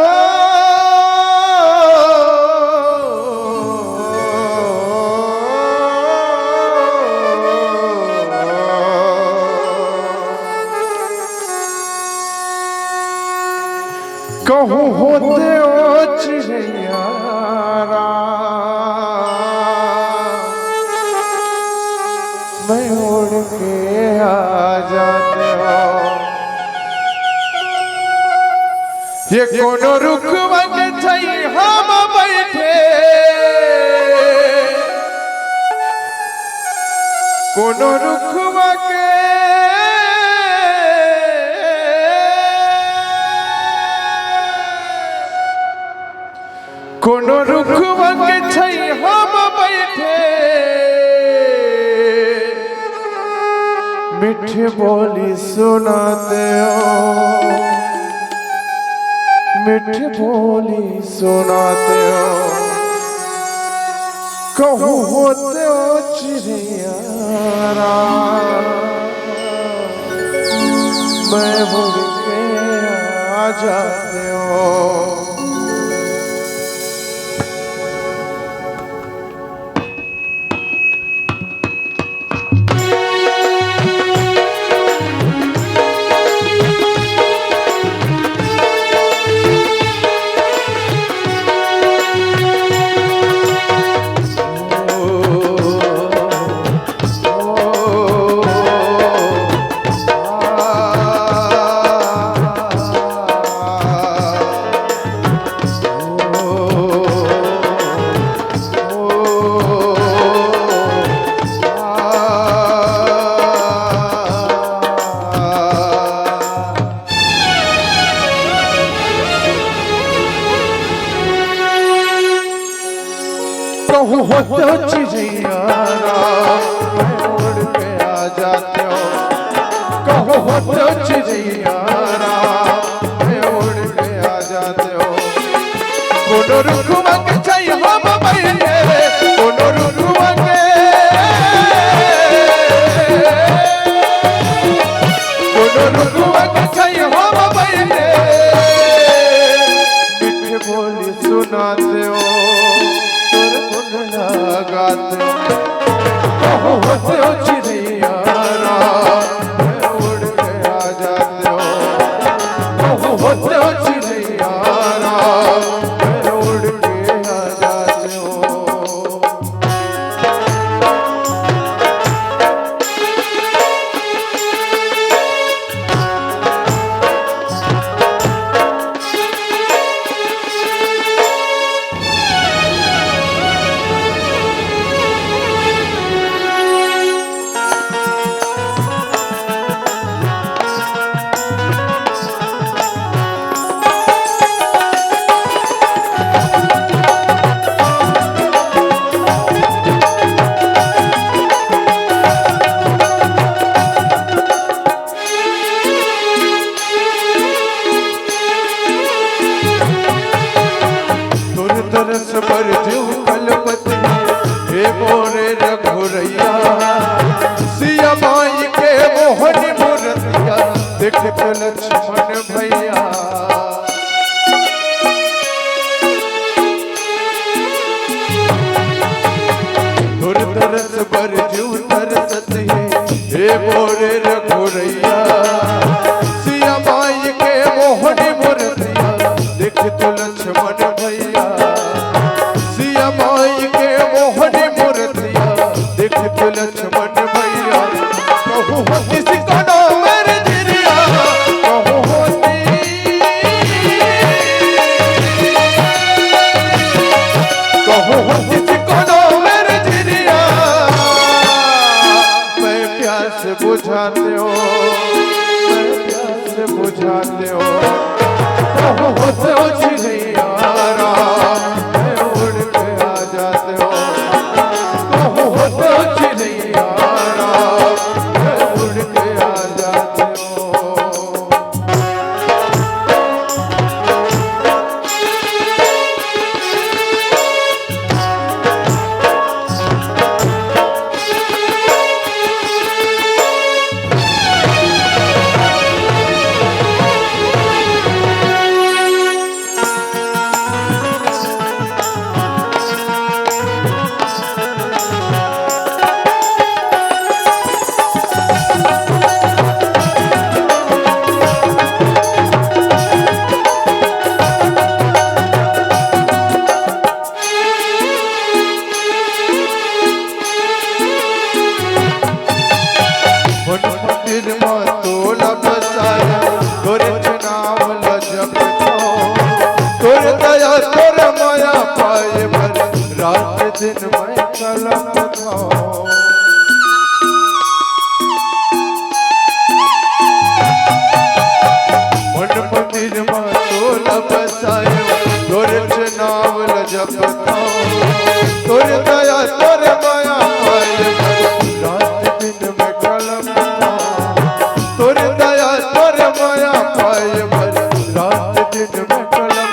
कहूँ होते ओ चिड़ैया राम, मैं उड़ के आ जाते हो। ये कोनो रुखवा के छाँही हम बैठे, कोनो रुखवा के, कोनो रुखवा के छाँही हम बैठे, मीठी बोली सुनाते हो। मीठी बोली सुनाते हो, कहूँ होते हो चिड़िया राम, मैं उड़ के आ जाते हो। कहूँ होते हो चिड़िया राम, मैं उड़ के आ जाते हो। कहूँ होते हो चिड़िया राम, मैं उड़ के आ जाते हो। कोनो रुखवा के छाई हम बैठे, कोनो रुखवा के, कोनो रुखवा के छाई हम बैठे, मीठे बोली सुनाते हो, तोर गुन लगाते हो। कहूँ होते हो चिड़िया राम, मैं उड़ के आ जाते हो। कहूँ होते हो चिड़िया राम, मैं उड़ के आ जाते हो। तोर तरस बर जीव कलपत हे, हे मोरे रघुरैया। सिया माई के मोहनी मूरतिया, देख तो लक्ष्मण भैया। तोर तरस बर जीव तरसत हे, हे मोरे रघुरैया। सिया माई के मोहनी मूरतिया, देख तो लक्ष्मण भैया। सिया माई के मोहनी मूरतिया, देख तो लक्ष्मण भैया। कहूँ होती सिकनो मेरे जिरिया, कहूँ होती, कहूँ होती सिकनो मेरे जिरिया। मैं प्यास बुझाते हो, मैं प्यास बुझाते हो। कहूँ होते हो चिड़िया राम, मैं उड़ के आ जाते हो। कहूँ होते हो चिड़िया राम, मैं उड़ के आ जाते हो। मन मंदिर म तोला बसाया, तोरे नाम ल जपथो। तोरे दया तोरे मया पाए बर, रात दिन मैं कलपथो। मन मंदिर म तोला बसाया, तोरे नाम ल जपथो। तोरे दया तोरे मया पाए बर, रात दिन मैं कलपथो। तोरे दया तोरे मया पाए बर, रात दिन मैं कलपथो।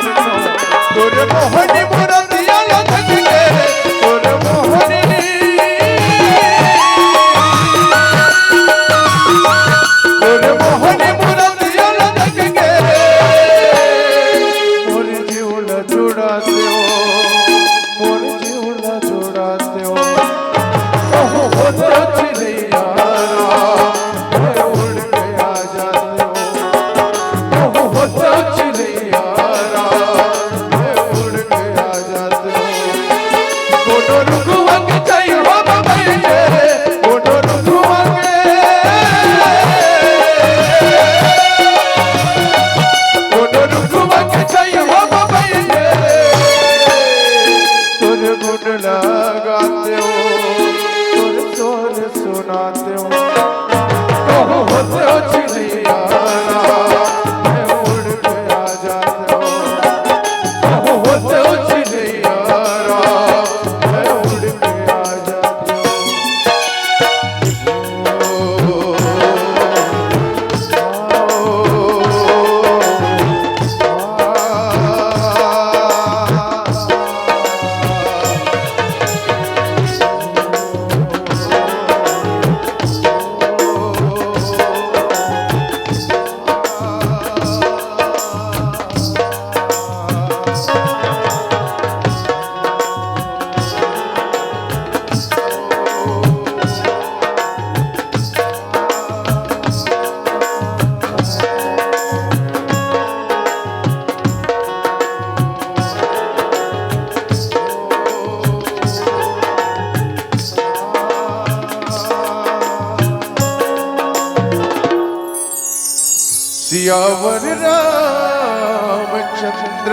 सियावर रामचंद्र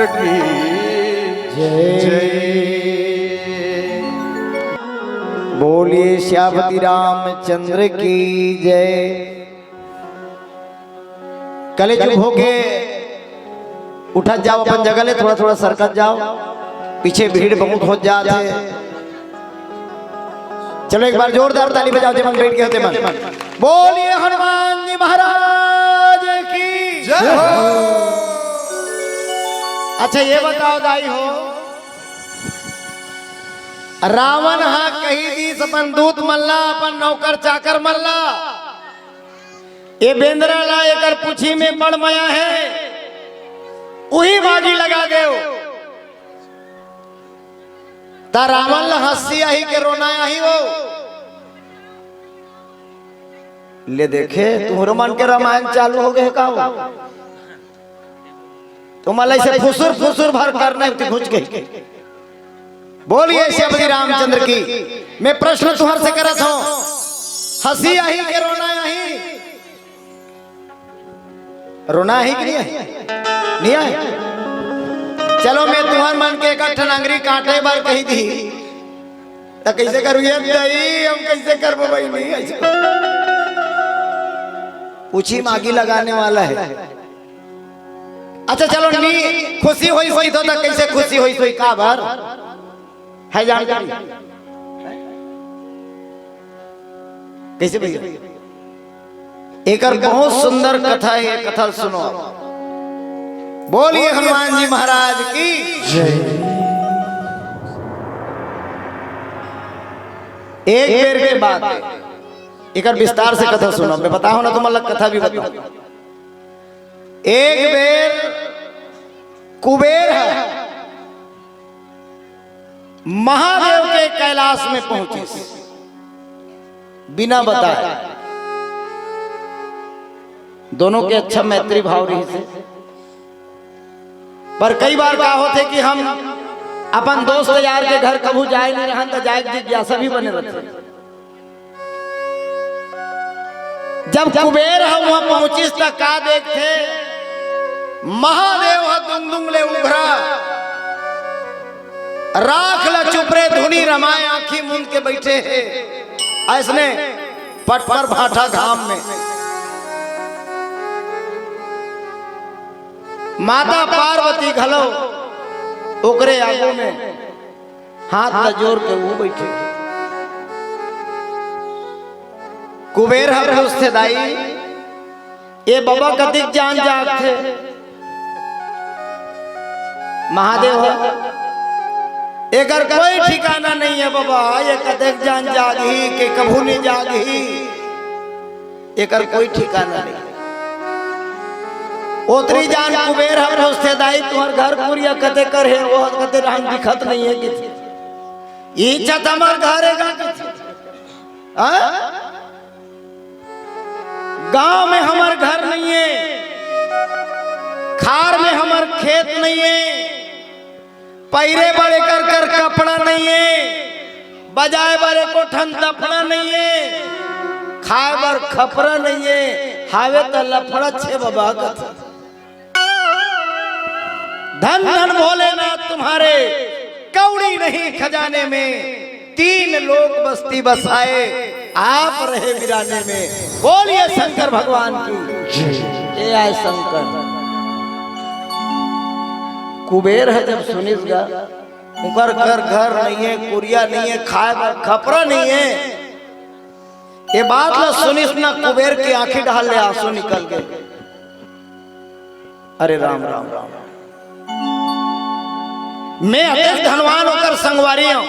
की जय। जय। बोलिए सियापति रामचंद्र की जय। कलेचुप होके उठत जाव, अपन जगह ले थोड़ा थोड़ा सरकत जाव, पीछे भीड़ बहुत होत जात हे। चलो एक बार जोरदार ताली बजाव, जे मन बैठ गए होते मन। बोलिए हनुमान जी महाराज की जय हो। अच्छा ये बताव दाई हो, रावण हा कही दीस अपन दूत मन ला, अपन नौकर चाकर मन ला, ए बेंदरा ला एकर पूछी में बड़ मया हे, उही म आगी लगा देव। त रावण ला हंसी आही के रोना आही हो। ले देखे, तुंहरो मन के रामायण चालू हो गए का हो? तुमन ला ऐसे फुसुर फुसुर भर करना हे, घुस गई। बोलिए सियापति रामचंद्र की। मैं प्रश्न तुंहर से करत हूं, हंसी आही के रोना आही? रोना आही कि नहीं आही? नहीं आही। चलो मैं तुंहर मन के एक ठन अंगरी काटे बर कही दी, त कैसे करू ये दई? हम कैसे करबो भाई? नहीं ऐसे पूछी म आगी लगाने वाला हे। अच्छा चलो नी खुशी होई होई तो, त कैसे खुशी होई होई? का बर हे जानकारी? कैसे भैया? एकर बहुत सुंदर कथा हे, कथा सुनो। बोलिए हनुमान जी महाराज की जय। एक बेर के बात, एकर विस्तार से कथा सुनो। मैं बताहूं ना, तुमन ला कथा भी बताहूं। एक बेर कुबेर हे महादेव के कैलाश में पहुंचिस, बिना बताए। दोनों के अच्छा मैत्री भाव रहिसे। पर कई बार का होथे कि हम अपन दोस्त यार के घर कभू जाए नहीं रहन, त जाए के जिज्ञासा भी बने रहथे। जब कुबेर ह उहां पहुंचिस, त का देखथे? महादेव ह दुंगदुंग ले उघरा, राख ल चुपरे धुनी रमाए, आंखी मूंद के बैठे हे। अइसने पटपर भाठा घाम में माता पार्वती घलो ओकरे आगू में हाथ ल जोर के वो बैठे। कुबेर ह पूछथे, दाई, ए बबा कतिक जान जागथे? महादेव ह, एकर कोई ठिकाना नहीं हे बबा, ये कतिक जान जागही के कभू नहीं जागही। एकर कोई ठिकाना नहीं। ओतरी जान कुबेर ह पूछथे, दाई, तुंहर घर कुरिया कते कर हे, वो कते रहन दिखत नहीं हे किथे। ई छत हमर घर हे का किथे? हाँ? गांव में हमर घर नहीं हे, खार में हमर खेत नहीं हे, पहिरे बर एकर कर कपड़ा नइये, बजाए बर एको ठन दफना नइये, खाए बर खपरा नइये, हावे त लफड़ा छे बबा कथे। धन धन भोलेनाथ तुम्हारे, कौड़ी नहीं खजाने में, तीन लोक बस्ती बसाए, आप रहे वीराने में। बोलिए शंकर भगवान की। जय। ए आय शंकर। कुबेर ह जब सुनिस गा, ओकर घर, घर नइये, कुरिया नइये, खाए बर खपरा नइये। ए बात ल सुनिस न, कुबेर के आंखी डहर ले आंसू निकल गे। अरे राम, राम, राम। मैं अतेक धनवान ओकर संगवारी हंव।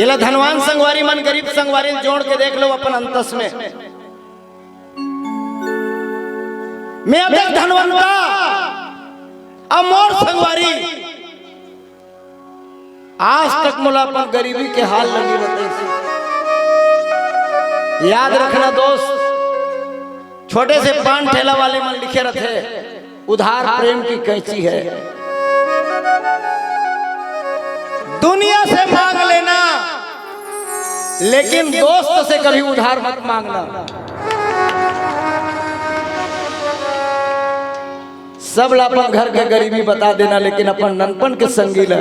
एला धनवान संगवारी मन गरीब संगवारी ल जोड़ के देख लो अपन अंतस में। मैं अतेक धनवंता, अउ मोर संगवारी आज तक मोला अपन गरीबी के हाल ल नइ बताइस। याद रखना दोस्त, छोटे से पान ठेला वाले मन लिखे रथे, उधार प्रेम की कैंची है। दुनिया से मांग लेना, लेकिन दोस्त से कभी उधार मत मांगना। सब ला अपन घर के गरीबी बता देना, लेकिन अपन ननपन के संगी ला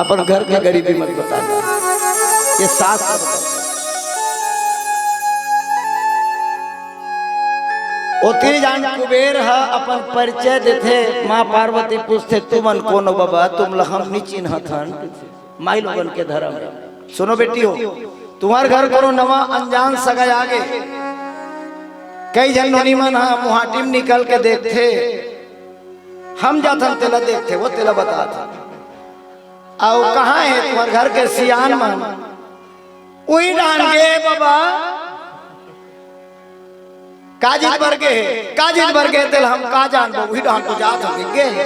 अपन घर के गरीबी मत बताना। ये सास ला बता। ओती जान कुबेर ह अपन परिचय देथे, माँ पार्वती पूछथे, "तुमन कोनो बबा, तुम ला हम नी चिन्हत हन।" माई लोगन के धर्म हे। सुनो बेटी हो, तुम्हर घर कोनो नवा अनजान सगा आगे, कई झन नोनी मन ह मुहाटी म निकल के देखथे, हम जाथन तेला देखथे, वो तेला बताथे। अउ कहाँ हे तुम्हर घर के सियान मन? उही डाहन गे बबा। का चीज बर गे हे, का चीज बर गे हे, तेला हम का जानबो, उही डाहन तो जात हो गे हे।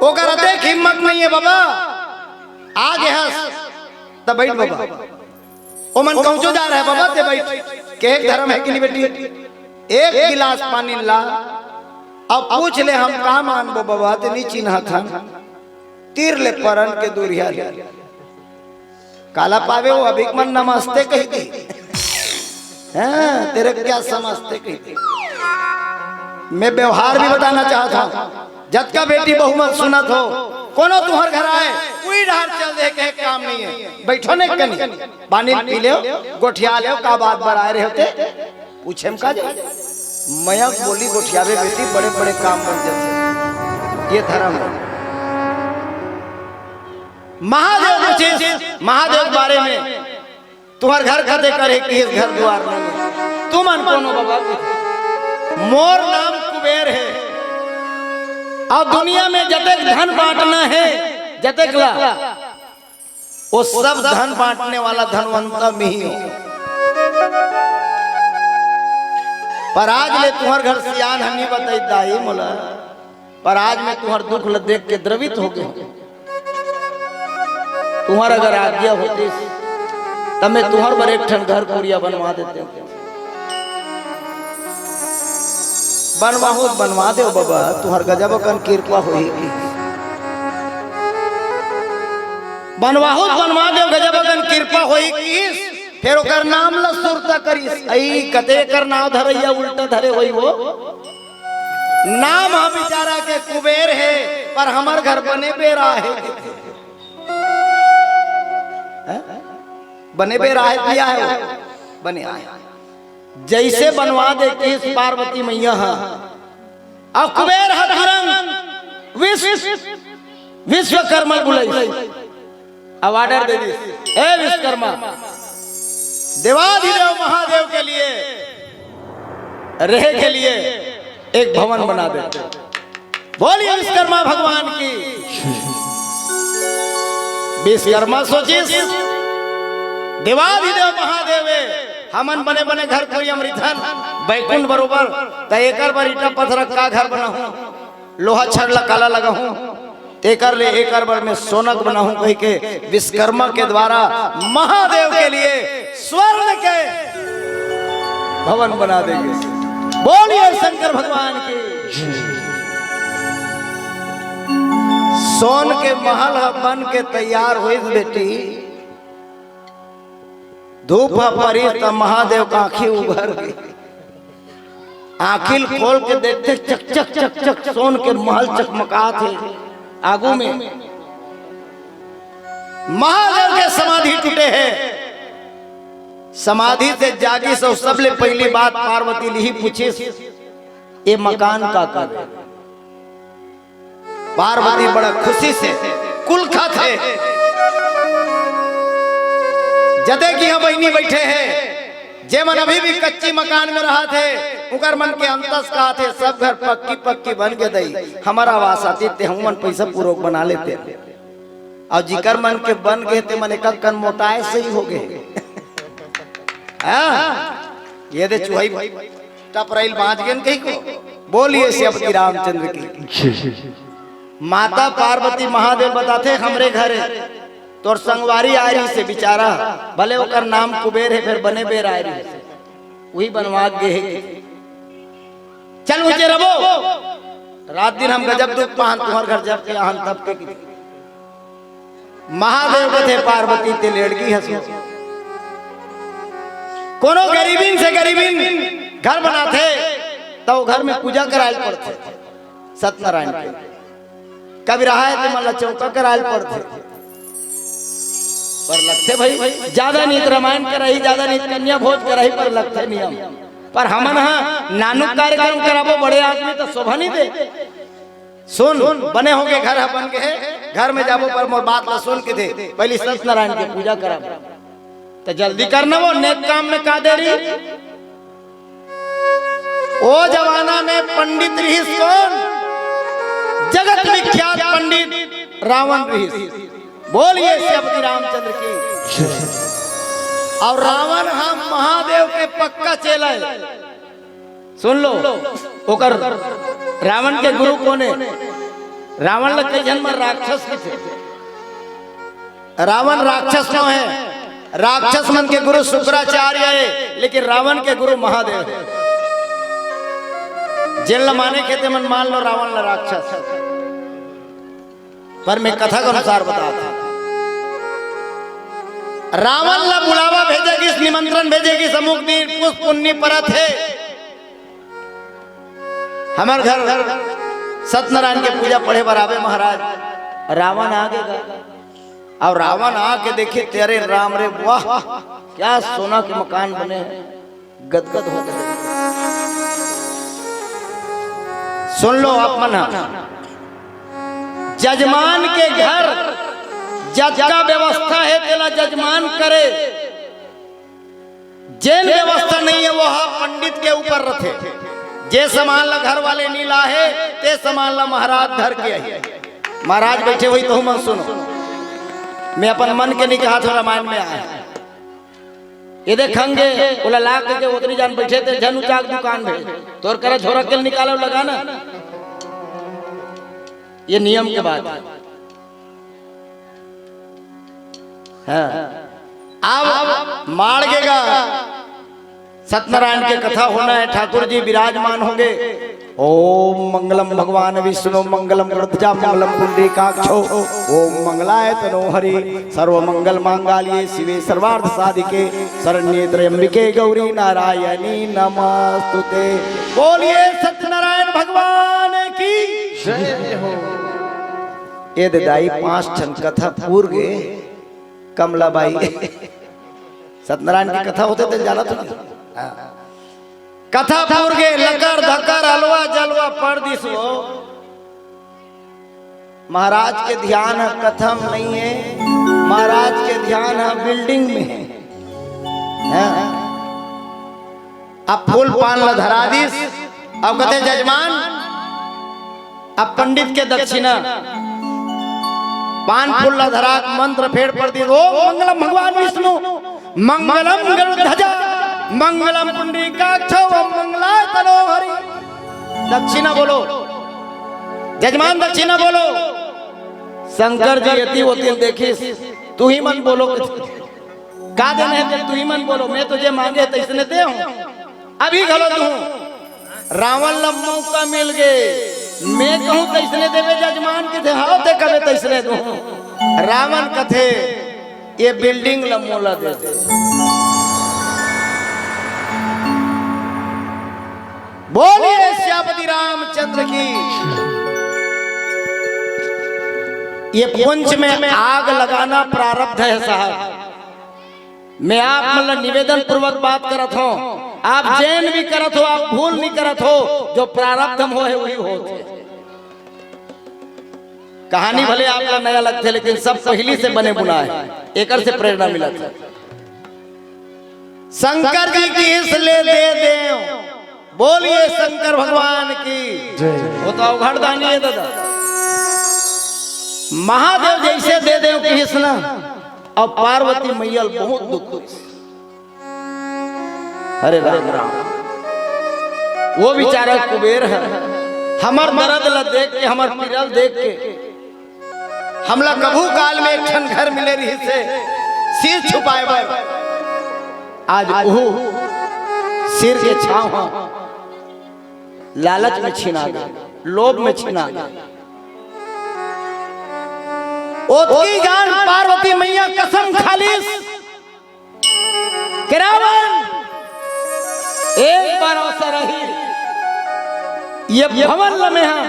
ओकर अतेक हिम्मत नइ हे बबा, आ गे हस, त बइठ बबा। ओमन कहूँचो जा रहे बबा, ते बइठ। के एक धर्म हे कि नहीं बेटी? एक गिलास पानी ला, अब पूछ ले हम का मानबो बबा, ते नहीं चिन्हत हन। तीर ले परन के दूरिहा ले। काला पावे हो, अभी मन नमस्ते कहि दी। हाँ, तेरे क्या समझते कहि दी। मैं व्यवहार भी बताना चाहत हूँ, जतका बेटी बहू मन सुनत हो, कोनो तुम्हर घर आए, कोई डहर चल दे, कहे काम नहीं हे, बइठो नहीं कनी, पानी पी लेव, गोठिया लेव, का बात बर आए रहे होते, पूछे म का जाए। मया बोली गोठियावे बेटी, बड़े बड़े काम बन जाथे। ये धर्म हे। महादेव पूछिस, महादेव के बारे में, तुम्हर घर कते करे कि इस घर दुआर नहीं हे। तुमन कोनो बबा के? मोर नाम कुबेर हे। अउ दुनिया में जतेक धन बांटना हे, जतेक ला, वो सब धन बांटने वाला धनवंता मिही हो। पर आज ले तुम्हर घर सियान ह नी बताई दाई मोला। पर आज मैं तुम्हर दुख ल देख के द्रवित हो गे हूँ। तुम्हर अगर आज्ञा होतिस, त मैं तुम्हर बर एक ठन घर कुरिया बनवा देतेंव। बनवाहू त बनवा देव बबा, तुम्हर गजब अकन किरपा होही कि। बनवाहू त बनवा देव, गजब अकन किरपा होही कि। फेर ओकर नाम ल सुरता करिस, अई कते कर नाव धरइया उल्टा धरे होही वो। नाम ह बिचारा के कुबेर हे, पर हमर घर बने बेरा हे। हैं? बने बेरा हे, दिया हे वो। बने आय। जइसे बनवा दे किहिस पार्वती मइया ह। अउ कुबेर ह तुरंत विश्व-, विश्वकर्मा बुलाइस। अब order दे दिस, "ए विश्वकर्मा, देवाधिदेव महादेव के लिए, रहे के लिए एक भवन बना दे।" बोलिए विश्वकर्मा भगवान की। विश्वकर्मा सोचिस, "देवाधिदेव महादेव हे, हमन बने बने घर कुरिया म रहिथन, बैकुंठ बरोबर, त एकर बर ईंटा पत्थर का घर बनाहूं, लोहा छड़ ला काला लगाहूं, तेकर ले एकर बर मैं सोना के बनाहूं," कहि के विश्वकर्मा के द्वारा महादेव के लिए स्वर्ण के भवन बना देंगे। बोलिए शंकर भगवान की। सोन के महल ह बन के तैयार होइस बेटी। धूप ह परिस त महादेव के आंखी उघर गे। आंखी ल खोल के देखथे, चक चक चक चक सोन के महल चकमकात हे। आगू में महादेव के समाधि टूटे हे। समाधि से जागिस अउ सबले पहिली बात पार्वती ल इही पूछिस, "ए मकान काकर ए?" पार्वती बड़ा खुशी से कुलखाथे। जते कि इहां बहिनी बइठे हे, जे मन अभी भी कच्ची मकान में रहत हे, उकर मन के अंतस कहत हे, "सब घर पक्की पक्की बन गे दई, हमर आवास आतिस ते हमन पइसा पुरोक बना लेते।" अउ जिकर मन के बन गे ते मन एक कन मोटाए सही हो गे। हाँ? ये दे चुहई टपराइल बांच गेन कही को। बोलिए सियापति रामचंद्र की। माता पार्वती महादेव बताथे, "हमरे घर हे, तोर संगवारी आय रहिस हे बिचारा, भले ओकर नाम कुबेर हे, फेर बने बेर आय रहिस हे, उही बनवा गे हे। चल उहिंचे रबो, रात दिन हम गजब दुख पाहन, तुंहर घर जब के आहन तब के।" महादेव कथे, "पार्वती ते लेड़गी हस। कोनो गरीबिन से गरीबिन घर बनाथे, त ओ घर में पूजा कराय ल पड़थे।" सत्यनारायण के। कबीरहा हे ते मन ला चौका कराय ल पड़थे। पर लगथे भाई, जादा नइ त रामायण कराही, जादा नइ त कन्या भोज कराही, पर लगथे नियम। पर हमन ह नानुक कार्यक्रम कराबो, बड़े आदमी त शोभा नइ दे। सुन, बने होगे, घर ह बन गे हे, घर में जाबो पर मोर बात ला सुन कथे, पहिली सत्यनारायण के पूजा कराबो। त जल्दी करना, वो नेक काम में का देरी। ओ जमाना में पंडित रिहिस कोन? जगत विख्यात पंडित रावण रिहिस। बोलिए सियापति रामचंद्र की। अउ रावण ह महादेव के पक्का चेला हे। सुन लो, ओकर रावण के गुरु कोन हे? रावण ल कई झन मन राक्षस कथे। रावण राक्षस नोहे, राक्षस मन के गुरु शुक्राचार्य हे, लेकिन रावण के गुरु महादेव हे। जेन ल माने के ते मन मान लो रावण ल राक्षस। पर मैं कथा के अनुसार बतात हंव। रावण ल बुलावा भेजे गिस, निमंत्रण भेजे गिस, अमुक दिन पुस पुन्नी परत हे, हमर घर सत्यनारायण के पूजा पढ़े बर आबे महाराज। रावण आ गे गा। अउ रावण आके देखे, तेरे राम रे, वाह, क्या सोना के मकान बने हे, गदगद हो गे। सुन लो आप मन ह, जजमान के घर जतका व्यवस्था हे, तेला जजमान करे। जेन व्यवस्था नइ हे, वो ह पंडित के ऊपर रथे। जे सामान ला घर वाले नइ लाहे, ते सामान ला महाराज धर के आही। महाराज बइठे होही, तहू मन सुनो। मैं अपन मन के नइ कहत हंव, रामायण में आय। ये देख खंगे, ओला ला के ओतरी जान बइठे, ते झन उचाक दुकान में। तोर करा झोरा के निकालो, लगा ना। ये नियम के बात। हाँ। अब माड़ गे गा, सत्यनारायण के कथा होना हे, ठाकुर जी विराजमान होंगे। ओम मंगलम भगवान विष्णु मंगलम गरुड़ध्वजा मंगलम पुंडरीकाक्षो। ओम मंगलाय तनो हरि सर्व मंगल मांगल्ये शिवे सर्वार्थ साधिके शरण्ये त्र्यंबिके गौरी नारायणी नमस्तुते। बोलिए सत्यनारायण भगवान की। जय हो। ए दे दाई, पांच ठन कथा पूर गे। कमला बाई, सत्यनारायण के कथा होथे त जानत हो ना? हाँ। कथा पूर गे, लकर धकर अलवा जलवा पड़ दिस वो। महाराज के ध्यान ह कथा म नइ हे, महाराज के ध्यान ह building में हे। हाँ। अब फूल पान ला धरा दिस, अब कथे, "जजमान, अब पंडित के दक्षिणा।" पान फूल ला धरा, मंत्र फेर पड़ दिस, "ओम मंगलम भगवान विष्णु, मंगलम गरुड़ध्वजा, मंगलम पुंडरीकाक्ष, ओम मंगलाय तनो हरि।" दक्षिणा बोलो, जजमान दक्षिणा बोलो। शंकर जी एती ओती ल देखिस, "तुही मन बोलो।" का देना हे ते तुही मन बोलो, मैं तो जे मांगे तइसने दे हंव, अभी घलो दूहूं। रावण ला मौका मिल गे, मैं कहूं तइसने देबे जजमान, कथे, "हव, ते कबे तइसने दूहूं।" रावण कथे, "ये building ला मोला दे दे।" बोलिए सियापति रामचंद्र की। ये पुंछ में आग लगाना प्रारब्ध हे साहब। मैं आप मन ला निवेदन पूर्वक बात करत हंव, आप जेन भी करत हो, आप भूल नइ करत हो, जो प्रारब्ध म होहे, वही होत हे। कहानी भले आप ला नया लगथे, लेकिन सब पहिली से बने बुनाय हे, एकर से प्रेरणा मिलत हे। शंकर जी किहिस ले दे देंव, बोलिए शंकर भगवान की। जय। वो तो अवघड़दानी हे दादा। महादेव जइसे दे देंव किहिस ना, अब पार्वती मैया ल बहुत दुख होइस। अरे राम राम, वो बेचारा कुबेर हे, हमर दरद ला देख के, हमर पीरा ल देख के, हमला कभू काल में एक ठन घर मिले रिहिस हे सिर छुपाय बर, आज उहू सिर के छांव ह लालच में छिना गे, लोभ में छिना गे। ओतकी जान पार्वती मैया कसम खा लिस, के रावण, एक बार अवसर आही, ये भवन ल मेहा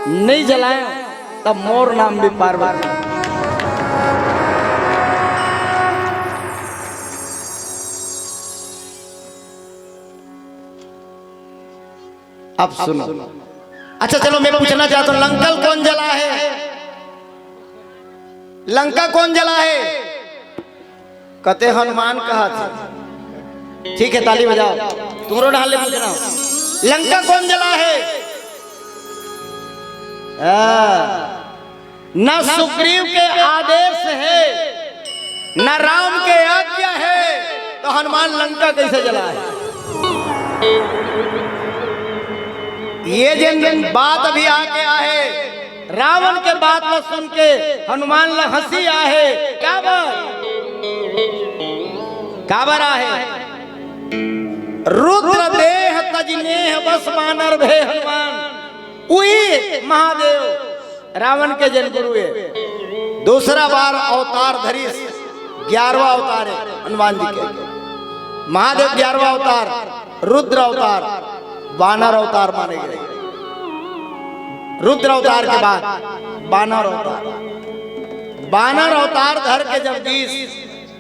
नहीं जलाए, तब मोर नाम भी पार्वती। अब सुनो। अच्छा, चलो, मैं पूछना चाहता हूं, लंका ल कोन जलाए हे? लंका कोन जलाए हे? कथे हनुमान कहत हे। ठीक हे, ताली बजाओ। तुमरो डहर ले पूछना हूं, लंका कोन जलाए हे? हाँ। न सुग्रीव के आदेश हे, न राम के आज्ञा हे, त हनुमान लंका कइसे जलाए हे? ये जेन बात अभी आके आहे, रावण के बात ल सुन के हनुमान ल हंसी आहे। काबर? काबर आहे? रुद्र देह तजि नेह बस बानर भए हनुमान। उही महादेव रावण के जेन गुरु हे, दूसरा बार अवतार धरिस, ग्यारहवाँ अवतार हे हनुमान जी के। महादेव ग्यारहवाँ अवतार, रुद्र अवतार, बानर अवतार माने गए। रुद्र अवतार के बाद बानर अवतार, बानर अवतार धर के जब दीस,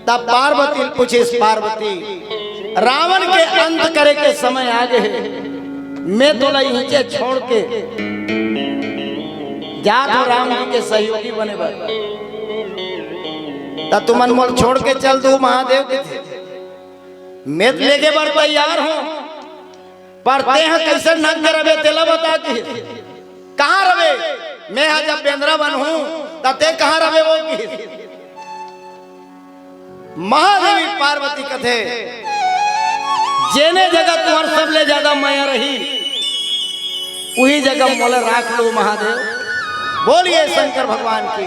तब पार्वती ल पूछिस, पार्वती, रावण के अंत करे के समय आ गे हे, मैं तोला इहिंचे छोड़ के जात हूं राम जी के सहयोगी बने बर, त तुमन मोला छोड़ के चल दू महादेव के। मैं त लेगे बर तैयार हूं, पर तेंह कइसे नंग रबे तेला बता, किहिस। कहां रबे? मैं ह जब बेंदरा बनहूं, त तें कहां रबे वो, किहिस। महादेवी पार्वती कथे, जेने जगह तुंहर सबले ज्यादा मया रही, उही जगह मोला राख लो महादेव। बोलिए शंकर भगवान की।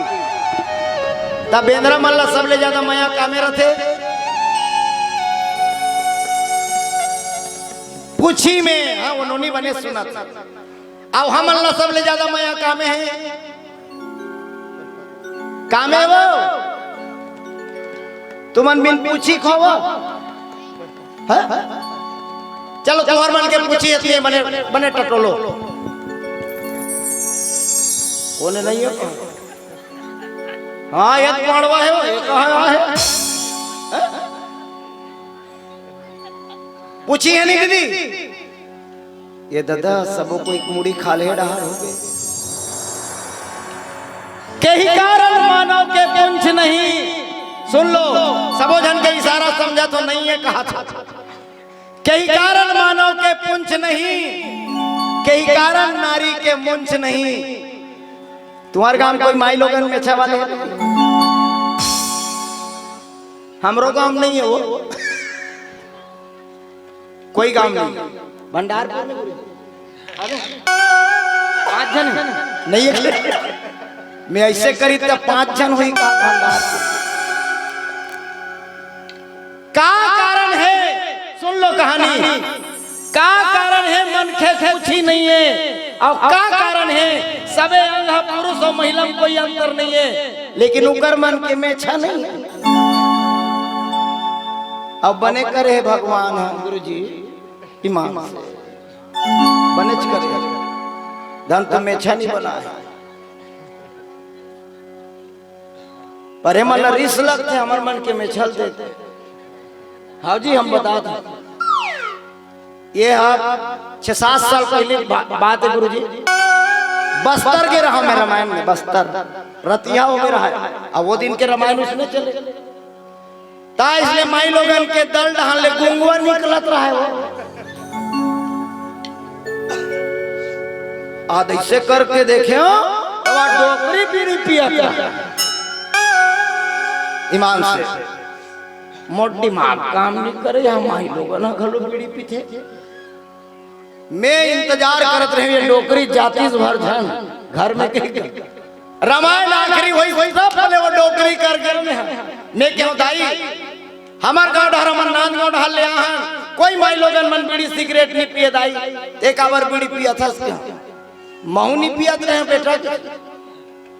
त बेंदरा मन ला सबले ज्यादा मया कामे रथे? पूछी में, हाँ, वो नोनी बने सुनत। अब हमन ला सबले ज्यादा मया कामे हे? कामे वो? तुमन बिन पूछी खो वो? हाँ? चलो, तुंहर मन के पूछी, इतने बने, बने टटोलो। कोने नहीं हो? हाँ, ये तो पाड़वा हे वो, ये कहाँ हे? हाँ? पूछी हे नहीं दीदी? ये ददा, सबो कोई मुड़ी खाल्हे डहार हो गे। केही कारण मानव के पूंछ नहीं। सुन लो, सबो झन के इशारा समझा तो नहीं हे, कहा था। केही कारण मानव के पूंछ नहीं, केही कारण नारी के मूंछ नहीं। तुंहर गांव कोई माई लोगन मेछा वाले हे? हमरो गांव नहीं हे वो। कोई गांव नहीं। भंडारपुर में बोले। अरे, पांच झन हे। नहीं हे। मैं अइसे करी त पांच झन होही का भंडारपुर। का कारण हे? सुन लो कहानी। का कारण हे मनखे पूंछी नहीं हे? अउ का कारण हे सबे अंग ह पुरुष अउ महिला में कोई अंतर नहीं हे, लेकिन उकर मन के मेछा नहीं हे? अब बने करे हे भगवान ह, गुरुजी, ईमान से। बनेच करे हे। धन तो मेछा नहीं बना हे। पर एमन ला रिस लगथे, हमर मन के मेछा ल देथे। हाँ जी, हम बतात हन। ये ह छह सात साल पहले बा-, बात हे गुरुजी। बस्तर गे रहा मैं रामायण में, बस्तर। रतिहा हो गे रहा हे। अब वो दिन के रामायण उसने चले। त इसलिए माई लोगन के दल डहान ले गुंगवा निकलत रहा हे वो। आद अइसे करके देखे हो, त वो डोकरी बीड़ी पियत रहा। ईमान से। मोर दिमाग काम नहीं करे, या माई लोगन ह घलो बीड़ी पीथे। मैं इंतजार करत रहेंव, ये डोकरी जातिस भर झन घर में कही। रामायण आखिरी होइस, सब बोले वो डोकरी कर गे। मैं, मैं केहेंव दाई, हमर गांव डहर, हमर नांदगांव डहर ले आहन, कोई माई लोगन मन बीड़ी सिगरेट नहीं पिए दाई, ते काबर बीड़ी पियत हस? महूं नहीं पियत रहेंव बेटा।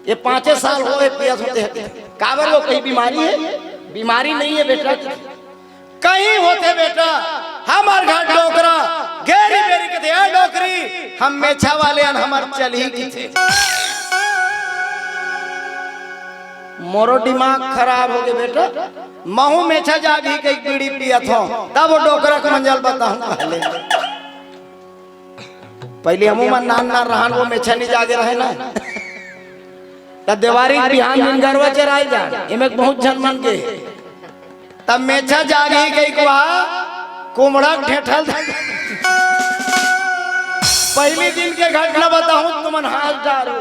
ये पांचे साल होए पियत हों ते। काबर वो कहीं बीमारी हे? बीमारी नहीं हे बेटा, कहीं होथे बेटा, अमर घाट डोकरा, गेरी बेरी कथे, "ए डोकरी, हम मेछा वाले अन, हमर चलही किथे।" मोरो दिमाग खराब होगे बेटा, महूं मेछा जागही के एक बीड़ी पियत हों, तब वो डोकरा के मंजल बताहूं कहले। पहले हमू मन नान नान रहन, वो मेछा नहीं जागे रहे ना, त देवारी के बिहान दिन गरवा चराए जा, एमे बहुत झन मन के। तब मेछा जागही कहिके वहा कुमड़ा के ढेठल। पहली दिन के घटना बताहूं, तुमन हाथ डारो।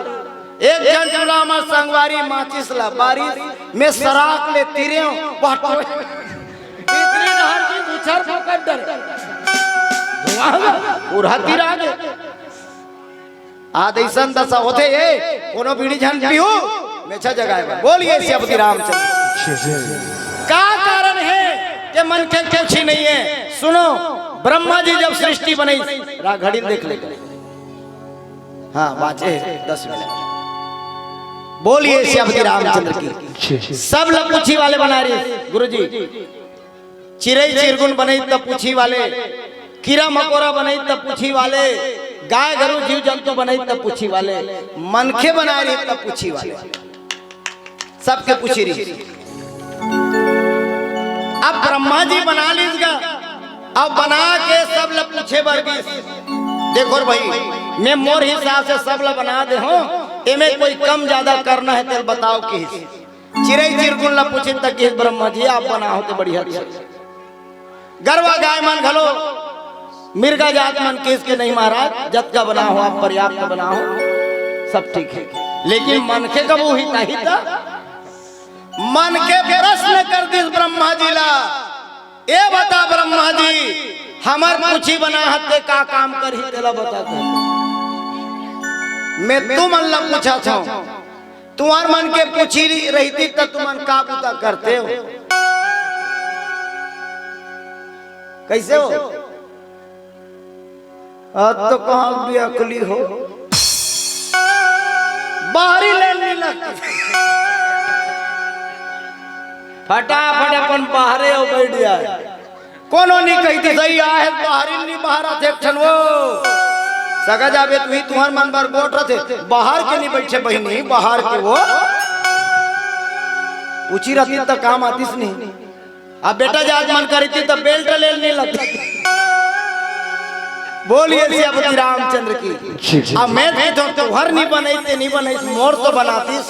एक झन टूरा म संगवारी माचिस ला बारिस में सराख ले तीरेंव, वह टोय भीतरी डहर के मुछर फोकट डरे। धुआं उरहा तीरा गे। आज अइसन दशा होथे, ए, कोनो बीड़ी झन पीहू, मेछा जगाए बर। बोलिए सियापति रामचंद्र। का कारण हे के मनखे के पूछी नहीं हे? सुनो, ब्रह्मा जी जब सृष्टि बनइस, रा घड़ी देख ले। हाँ, बाँचे हे दस मिनट। बोलिए सियापति रामचंद्र की। सब ला पूछी वाले बनाए रहिस गुरुजी। चिरई चिरगुन बनई त पूछी वाले, कीरा मकोरा बनई त पूछी वाले, गाय गरु जीव जंतु बनई त पूछी वाले, मनखे बनाए रही त पूछी वाले, सबके पूछी रही। अब ब्रह्मा जी बना लीस गा, अब बना के सब ल पूछे बर गिस। देखो रे भाई, मैं मोर हिसाब से सब ल बना दे हों, एमे कोई कम ज्यादा करना हे तेल बताओ किहिस। चिरई चिरगुन ला पूछिन त किहिस, "ब्रह्मा जी, आप बनाहो ते बढ़िया।" गरवा गाय मन घलो, मिर्गा जात मन किहिस के, "नहीं महाराज, जतका बनाहो आप पर्याप्त बनाहो, सब ठीक हे।" लेकिन मनखे कब उही तही त मनखे प्रश्न कर दिस ब्रह्मा जी ला, "ए बता ब्रह्मा जी, हमर पूछी बनाहत ते का काम करही तेला बता दे। मैं तुमन ला पूछत हों, तुंहर मन के पूछी रहितिस त तुमन का बुता करते हो?" कैसे हो? आज तो कहाँ भी अकली हो, बाहरी ले नहीं लगती। फटाफट अपन बाहरे हो बैठ जाए। कोनो नहीं कहितिस, "सही आहे, बाहरी नहीं बाहर आथे एक ठन वो।" सगा जाबे तुही तुंहर मन बर गोठ रथे, बाहर के नहीं बैठे बहिनी, बाहर के वो। पूछी रहती त काम आतिस नहीं। अब बेटा जात मन करितिस त बेल्ट ले नहीं लगती। बोलिए सियापति रामचंद्र की। अब मैं कहिथों तुंहर नहीं बनई ते नहीं बनई, मोर तो बनातिस।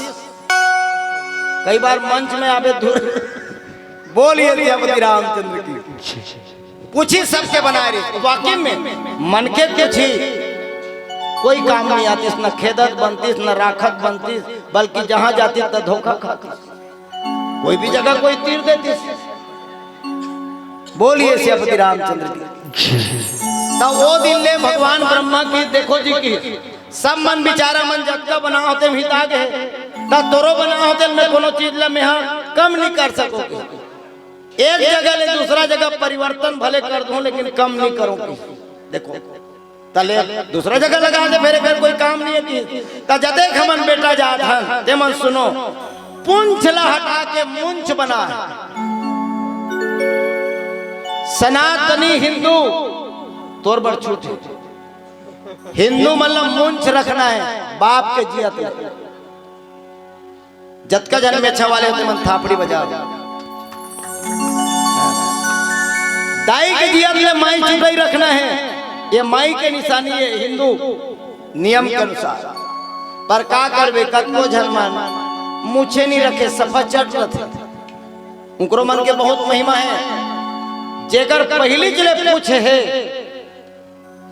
कई बार मंच में आबे दूर। बोलिए सियापति रामचंद्र की। पूछी सबके बनाए रही, वाकई में मनखे पूछी कोई काम नहीं आतिस, न खेदत बनतिस, न राखत बनतिस, बल्कि जहां जातिस त धोखा खातिस, कोई भी जगह कोई तीर देतिस। बोलिए सियापति रामचंद्र की। त वो दिन ले भगवान ब्रह्मा की, देखो जी की, सब मन बिचारा मन जतका बनाहत हे हिता गे, त तोरो बनाहत हे, मैं कोनो चीज ला मेहा कम नहीं कर सकों। एक जगह ले दूसरा जगह परिवर्तन भले कर दूं, लेकिन कम नहीं करों। देखो, तले दूसरा जगह लगा दे, फेर एकर कोई काम नहीं हे कि। त जतेक हमन बेटा जात हन, ते मन सुनो, पूंछ ला हटा के मूंछ बना हे। सनातनी हिंदू तोर बर छूट हे। हिंदू मन ला मूंछ रखना हे, बाप के जियत ले। जतका जन मेछा वाले होते मन थापड़ी बजाओ। दाई के जियत ले माई चुड़ई रखना हे, ये माई के निशानी हे हिंदू नियम के अनुसार। पर का करबे, कतको झन मन मूछे नहीं रखे, सफा चट रथे। उंकरो मन के बहुत महिमा हे। जेकर पहिली ले पूंछ हे,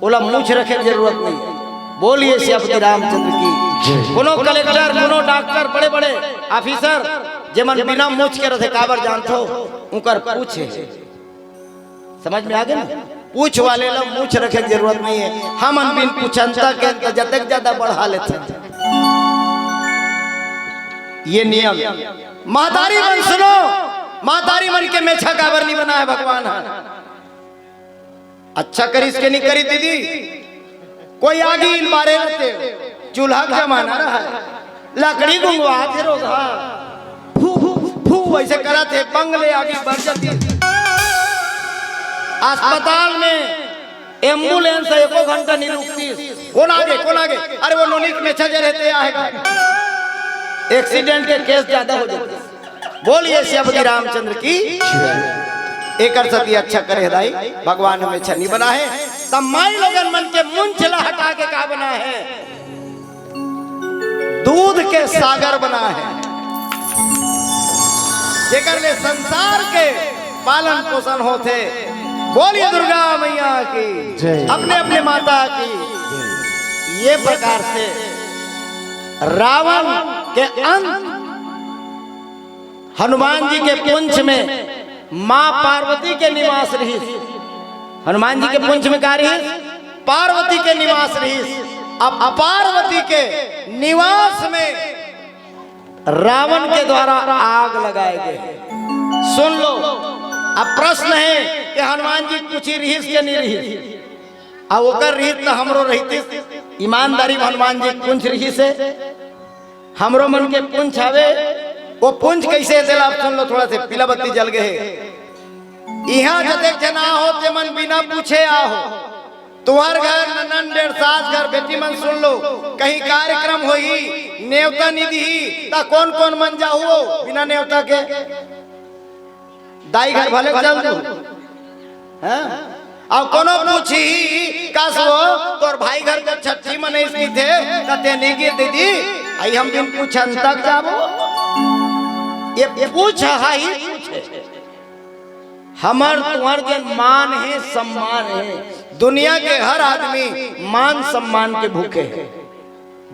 ओला मूछ रखे के जरूरत नहीं हे। बोलिए सियापति रामचंद्र की। जय। कोनो कलेक्टर, कोनो डॉक्टर, बड़े-बड़े ऑफिसर, जेमन बिना मूछ के रथे, काबर जानथो? उंकर पूंछ हे। समझ में आ गे ना? पूंछ वाले ला मूछ रखे के जरूरत नहीं हे। हमन बिन पूछंता के त जतेक ज्यादा बढ़ा लेथन। ये नियम। महतारी मन सुनो, महतारी मन के मेछा काबर नहीं बनाए हे भगवान ह? अच्छा करिस के नहीं करिस दीदी? कोई आगी ल बारे रथे, चूल्हा के जमाना रहा हे, लकड़ी गुंगवा थे रोधा, फू, फू, फू, वैसे करत हे, बंग ले आगी बर जातिस। अस्पताल में एम्बुलेंस एको घंटा नहीं रुकती। कौन आगे, कौन आगे? अरे वो नोनी के मेछा जे रहते आएगा। एक्सीडेंट के केस ज्यादा हो जाते। बोलिए सियापति रामचंद्र की। एकर सती अच्छा करे दाई, भगवान हमें छनी बना है। तब माई लोगन मन के मुंछ ला हटा के का बना है? दूध के सागर बना है, जेकर ले संसार के पालन पोषण होथे। बोलिए दुर्गा मैया की, जय। अपने अपने माता की। ये प्रकार से रावण के अंत हनुमान जी के पुंछ में माँ पार्वती के निवास रहिस। हनुमान जी के पुंछ में का रहिस? पार्वती के निवास रहिस। अब पार्वती के निवास में रावण के द्वारा आग लगाए गए। सुन लो, अब प्रश्न है कि हनुमान जी कुछ ही रहिस के नहीं रहिस? अब ओकर रहित त हमरो रहितिस। ईमानदारी में हनुमान जी कुंछ रहिस हे, हमरो मन के पुंछ हवे। वो पुंछ कैसे हे तेला आप सुन लो, थोड़ा से पीला बत्ती जल गए हे। इहाँ जतेक जना हो ते मन बिना पूछे आहो। तुहर घर ननन डेढ़ सास घर बेटी मन सुन लो, कहीं कार्यक्रम होही, नेवता निधि ही, ता कौन कौन मन जाहू बिना नेवता के? दाई घर भले चल दू, हैं? अउ कोनो पूछी, "कस वो तोर भाई घर के छट्ठी मनइस किथे, त तें नइ गे दीदी?" अई हम बिन पूछन तक जाबो। ये पूछ हा ही पूछे। हमर तुहर जेन मान हे, सम्मान हे, दुनिया के हर आदमी मान सम्मान के भूखे हे।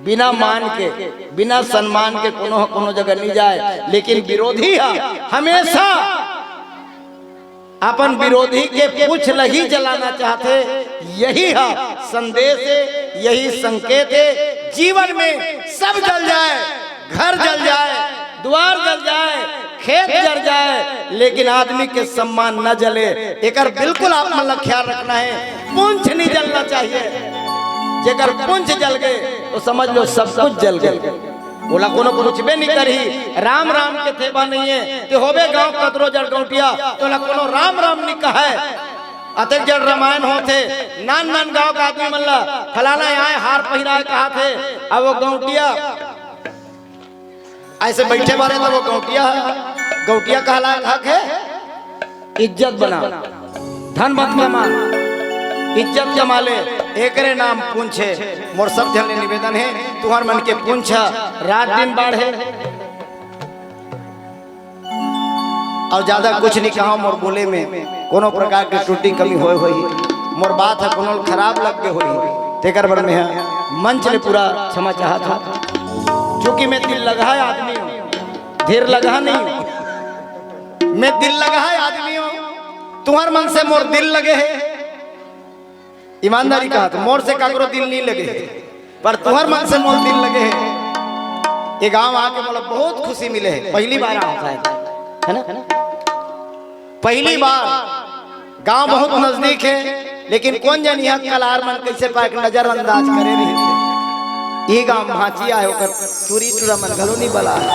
बिना मान के, बिना सम्मान के कोनो ह कोनो जगह नहीं जाए, लेकिन विरोधी ह हमेशा अपन विरोधी के पूछ ल ही जलाना चाहथे। यही ह संदेश हे, यही संकेत हे। जीवन में सब जल जाए, घर जल जाए, द्वार जल जाए, खेत जल जाए, लेकिन आदमी के सम्मान न जले। एकर बिल्कुल आप मन ल ख्याल रखना हे। पुंछ नहीं जलना चाहिए। जेकर पुंछ जल गए, तो समझ लो सब कुछ जल गए। ओला कोनो पूछबे नहीं करही। राम राम के थेबा नहीं हे, ते होबे गांव कतरो जड़ गौटिया, तोला कोनो राम राम नहीं कहे। अतेक जड़ रामायण होथे, नान नान गांव का आदमी मन ला फलाना आए हार पहिराए कहाथे, अब वो गौटिया ऐसे बैठे बारे तो वो गौटिया, गौटिया कहलाए हक हे। इज्जत बना, धन मत कमा, इज्जत कमा ले, एकरे नाम पुंछ हे। मोर सब झन ले निवेदन हे, तुहर मन के पुंछ ह रात दिन बाढ़े। अउ ज्यादा कुछ नहीं कहा, मोर बोले में कोनो प्रकार के त्रुटि कमी होए होही, मोर बात ह कोनो ल खराब लग गे होही, तेकर बर मैं ह मंच ले पूरा क्षमा चाहत हूँ। चूंकि मैं दिल लगा आदमी हूँ, धीर लगा नहीं हूँ, मैं दिल लगा आदमी हूँ। तुहर मन से मोर दिल लगे हे, ईमानदारी कहा तो मोर से काकरो दिल नहीं लगे हे, पर तुहर मन से मोर दिल लगे हे। ये गांव आके मोला बहुत खुशी मिले हे, पहली बार आऊं शायद, है ना? पहली बार। गांव बहुत नजदीक हे, लेकिन कोन जनी ह कलार मन कैसे पाके नजरअंदाज करे रहिथे। ये गांव भांची आए, ओकर चूरी चूरा मन घलो नहीं बला हे।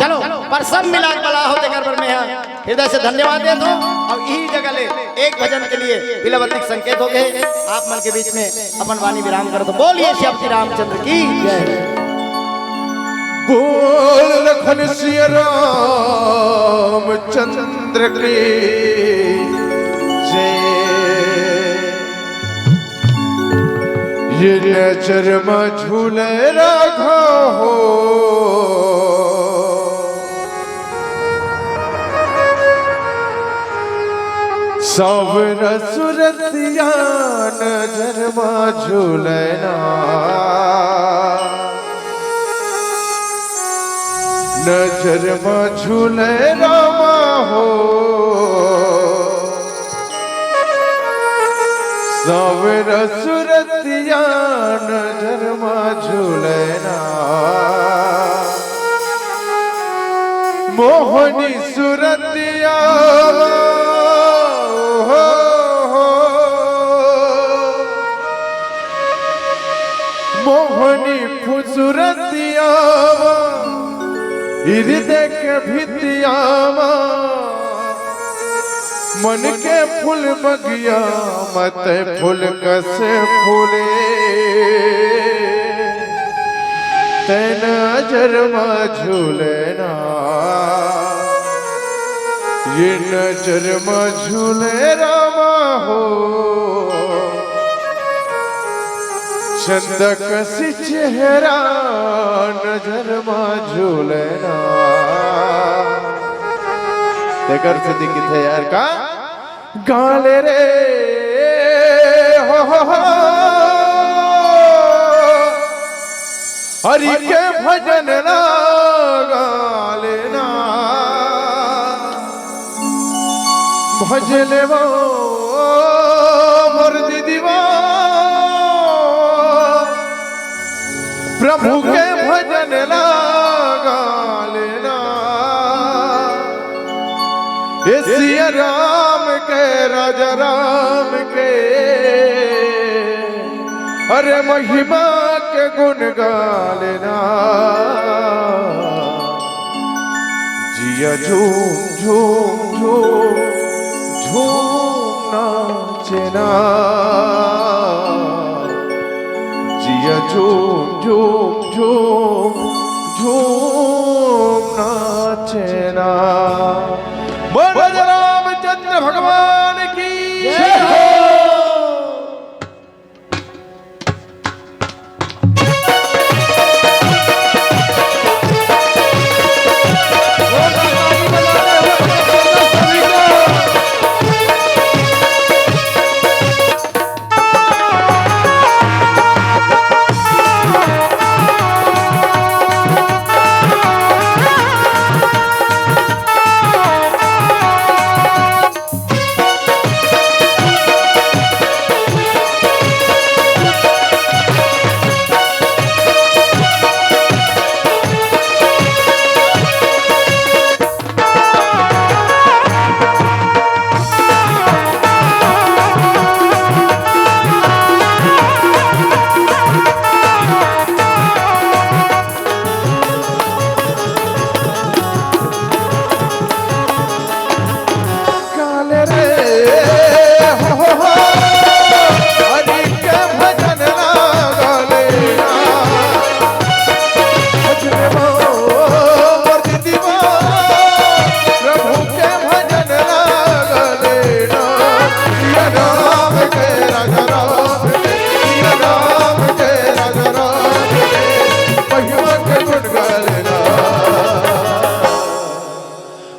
चलो, पर सब मिला के बला हो, तेकर बर मैं ह हृदय से धन्यवाद देत हूँ। अउ यही जगह ले एक भजन के लिए बिलावती के संकेत हो गए। आप मन के बीच में अपन वाणी विराम करत हूँ। बोलिए श्याम जी रामचंद्र की जय। बोल लखन सिया रामचंद्र की जय। ये नजर में झूले राघव हो, सावर सूरतिया नजर में झूले ना, नजर में झूले रामा हो। सावर सूरतिया नजर में झूले ना, मोहनी सूरतिया हो, हो। मोहनी फुसुरतिया हृदय के भितिया मा। मन के फूल बगिया म तैं फूल कस फूले, तैं नजर म झूले ना, ये नजर म झूले रामा हो। चंदा कसी चेहरा नजर म झूले ना। तेकर सेती किथे यार का गाले रे हो, हो, हो। हरि के भजन ना गाले ना। भजले वो मोर दीदी वो, प्रभु के भजन ला गाले ना। ए सिया राम के, राजा राम के, अरे महिमा के गुण गाले ना। जिया झूम झूम झूम झूम नाचे ना। जिया झूम झूम झूम झूम नाचे ना। बोल राजा रामचंद्र भगवान की जय हो।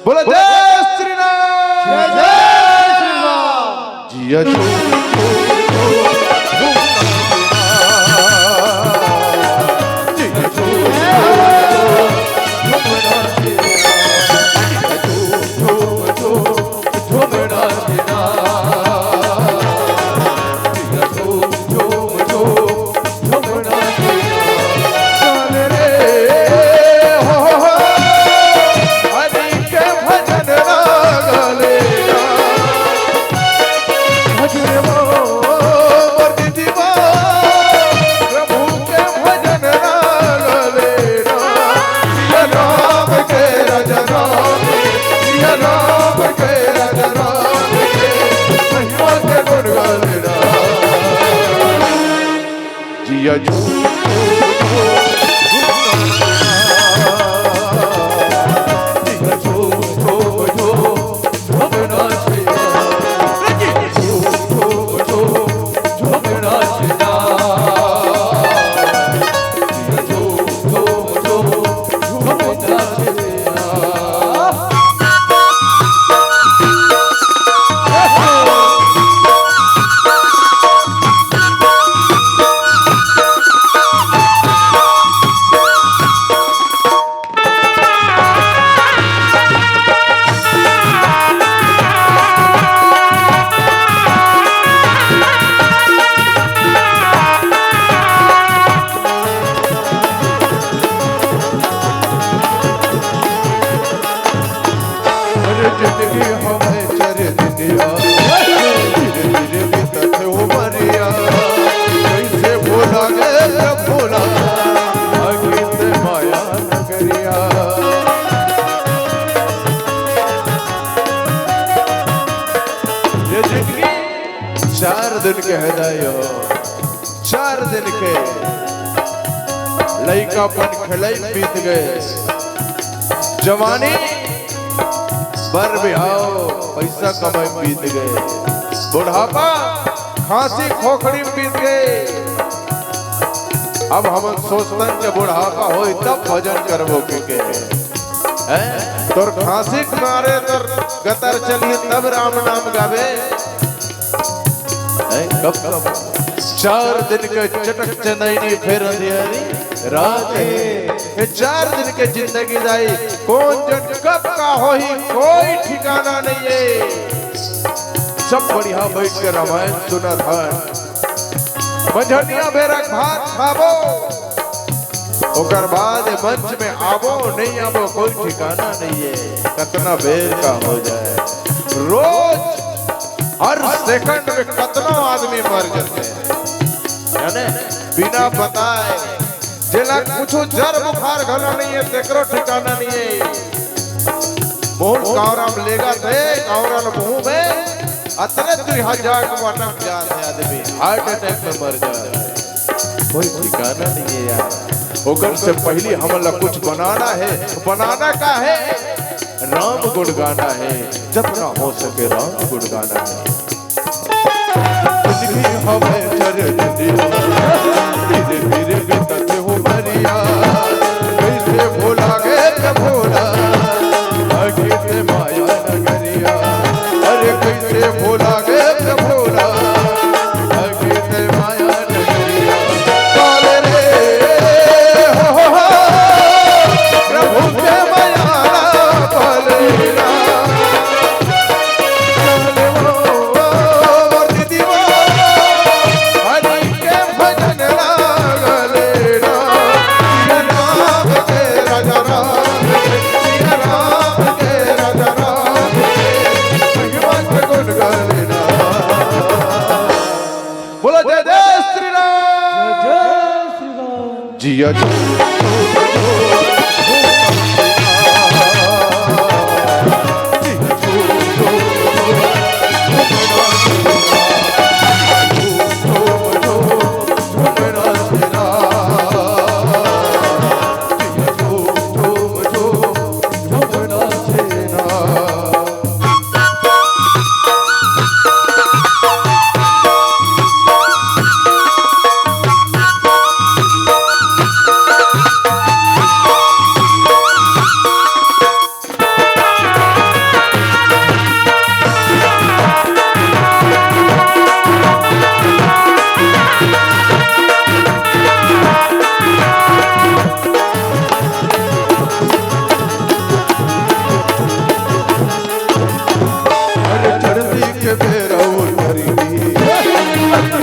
बोलो जय श्री राम। जय जय श्री राम। जिया झूम झूम झूम झूम नाचे ना। जिया झूम झूम झूम नाचे ना। जिया झूम झूम झूम झूम नाचे ना। जिया झूम झूम झूम झूम नाचे ना। चल रे हो हो हो। हरि के भजन राग लेना। भजन वो मोर दीदी वो, प्रभु के भजन राग लेना। सिया राम के राजा राम, सिया राम के राजा राम, महिमा के गुण गा लेना। जिया झूम झूम झूम नाचे ना। जिया झूम झूम झूम झूम नाचे ना। जिया झूम झूम झूम झूम नाचे ना। जिया झूम झूम झूम झूम नाचे ना। दिन के हृदय हो, चार दिन के लइकापन खेलई बीत गए, जवानी बर बिहाव पैसा कमाई बीत गए, बुढ़ापा खांसी खोखड़ी बीत गए। अब हमन सोचथन के बुढ़ापा होई तब भजन करबो के, के। हैं? तोर खांसी के मारे तोर गतर चलही तब राम नाम गावे। हैं? कब, कब? चार दिन के चटक चंदैनी फेर अंधियारी रात हे। ये चार दिन के जिंदगी दाई, कौन जन कब का होही, कोई ठिकाना नहीं है। सब बढ़िया बैठ के रामायण सुनत हन। मंझनिया बेरा के भात खाबो, ओकर बाद मंच में आबो, नहीं आबो, कोई ठिकाना नहीं है। कतना बेर का हो जाए, रोज हर सेकंड में कतना आदमी मर जाते हैं, जाने, बिना बताए। जेला कुछ जर बुखार घलो नहीं है, तेकरो ठिकाना नहीं है। मुंह कांवरा में लेगथे, कांवरा ल मुंह में, अतने दुई हजार को अटक जात हे आदमी, हार्ट अटैक में मर जात हे। कोई ठिकाना नहीं है यार। ओकर से पहली हमन ला कुछ बनाना है। बनाना का है? राम गुण गाना है, जतना हो सके राम गुण गाना है। जिंदगी हवे चरनिया, धीरे धीरे बितत उमरिया, कैसे भुला गे त भोला, आँखी से माया नगरिया। अरे कैसे भुला गे त भोला, आँखी से माया नगरिया। पाले रे, हो, हो, हो, प्रभु के माया पाले रे। बोलो जय जय श्री राम। जय जय श्री राम। जिया जी। अरे चढ़ती के बेरा उतरी,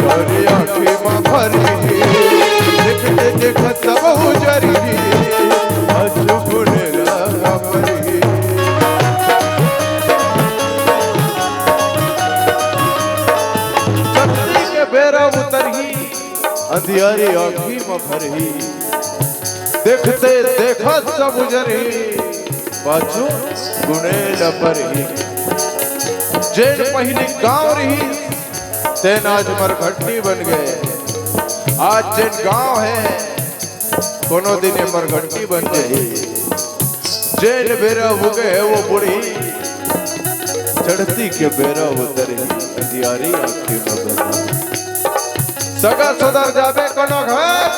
अरे आँखी मा भरी, देखते देखत सब उजरी, अचुकुने लगा परी। चढ़ती के बेरा उतरही, अंधियारी आँखी म भरही, देखते देखत सब उजरही, पाछू गुने ल परही। जेन पहिली गाँव रही, तेन आज मरघट्टी बन गए। आज जेन गाँव है, कोनो दिन ये मरघट्टी बन जाही। जेन बेरा उगे है वो बूढ़ी, चढ़ती के बेरा उतरही, अंधियारी आँखी म भरही। सगा सोदर जाबे कोनो घर,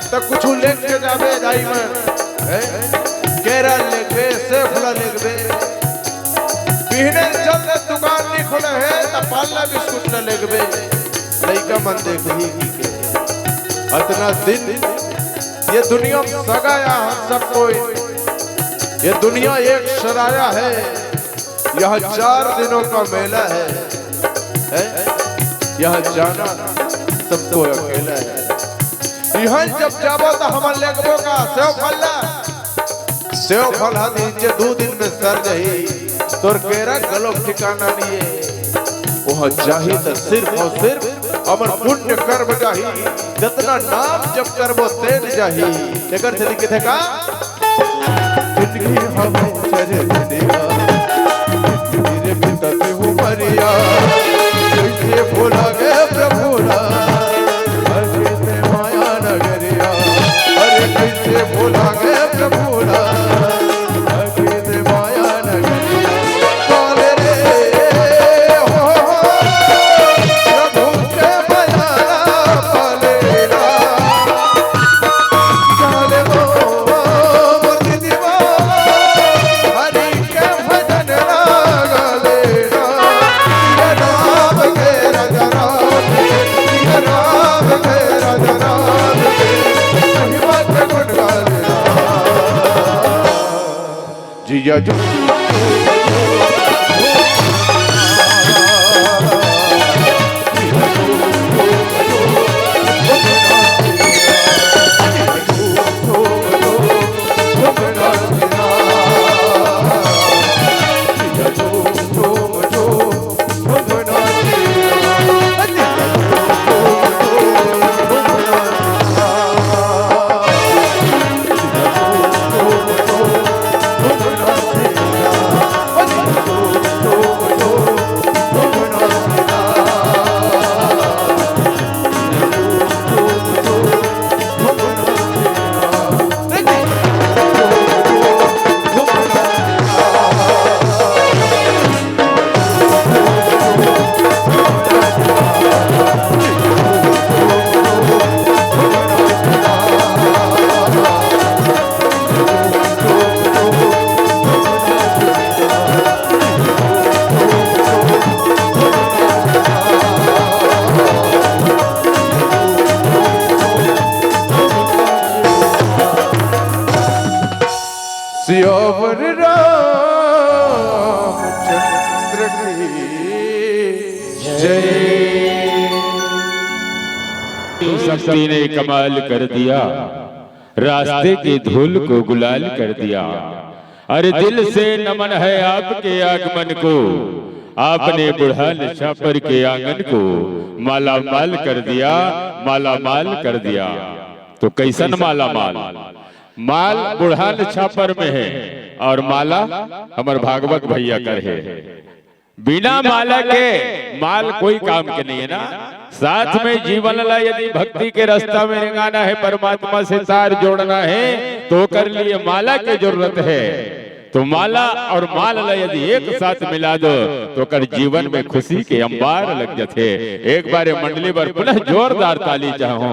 त कुछु लेके जाबे दाई मन, हैं? केरा लेगबे, सेब ला लेगबे। बिहने चल दे दुकान नी खुले हे, त पार्ले बिस्कुट ला लेगबे। लइका मन देखही कि के। अतना दिन ये दुनिया म सगा या हम सब कोई, ये दुनिया एक सराया है। यह चार दिनों का मेला है, है? यह जाना सबको अकेला है। इहन जब जाबो त हमन लेगबो का सेव फल ला? सेव फल ह नीचे दू दिन में सर जही, तोर केरा घलो ठिकाना नहीं है। वह जाही त सिर्फ और सिर्फ हमर पुण्य कर्म जाही, जतना नाम जप करबो तेन जाही। एकर सेती कथे का? जिंदगी हवे चरनिया, धीरे बितत उमरिया, कैसे भुला गे प्रभु से भोला गे प्रभु ला, भक्ति से माया नगरिया। काले रे, हो, हो, प्रभु के बजारा पाले ला। काले वो, वो, वो दीदी वो, हरि के भजन ला गाले ला। ये राम के राजा राम, ये राम के राजा राम, महिमा के गुण गाले ला। जिया जो सियावर रामचंद्र की जय। शक्ति ने कमाल कर दिया, रास्ते की धूल को गुलाल कर दिया। अरे दिल से नमन है आपके आगमन को, आपने बुढ़ान छापर के आंगन को माला माल कर दिया, माला माल कर दिया। तो कैसन माला माल? माल बुढ़ान छापर में है और माला हमर भागवत भैया कर है। बिना माला के माल कोई काम के नहीं है ना। साथ में जीवन ला यदि भक्ति के रास्ता में रेंगाना है, परमात्मा से तार जोड़ना है, तो ओकर लिए माला के जरूरत है। तो माला और माल ला यदि एक साथ मिला दो, तो ओकर जीवन में खुशी के अंबार लग जाथे। एक बार ये मंडली बर पुनः जोरदार ताली चाहूं।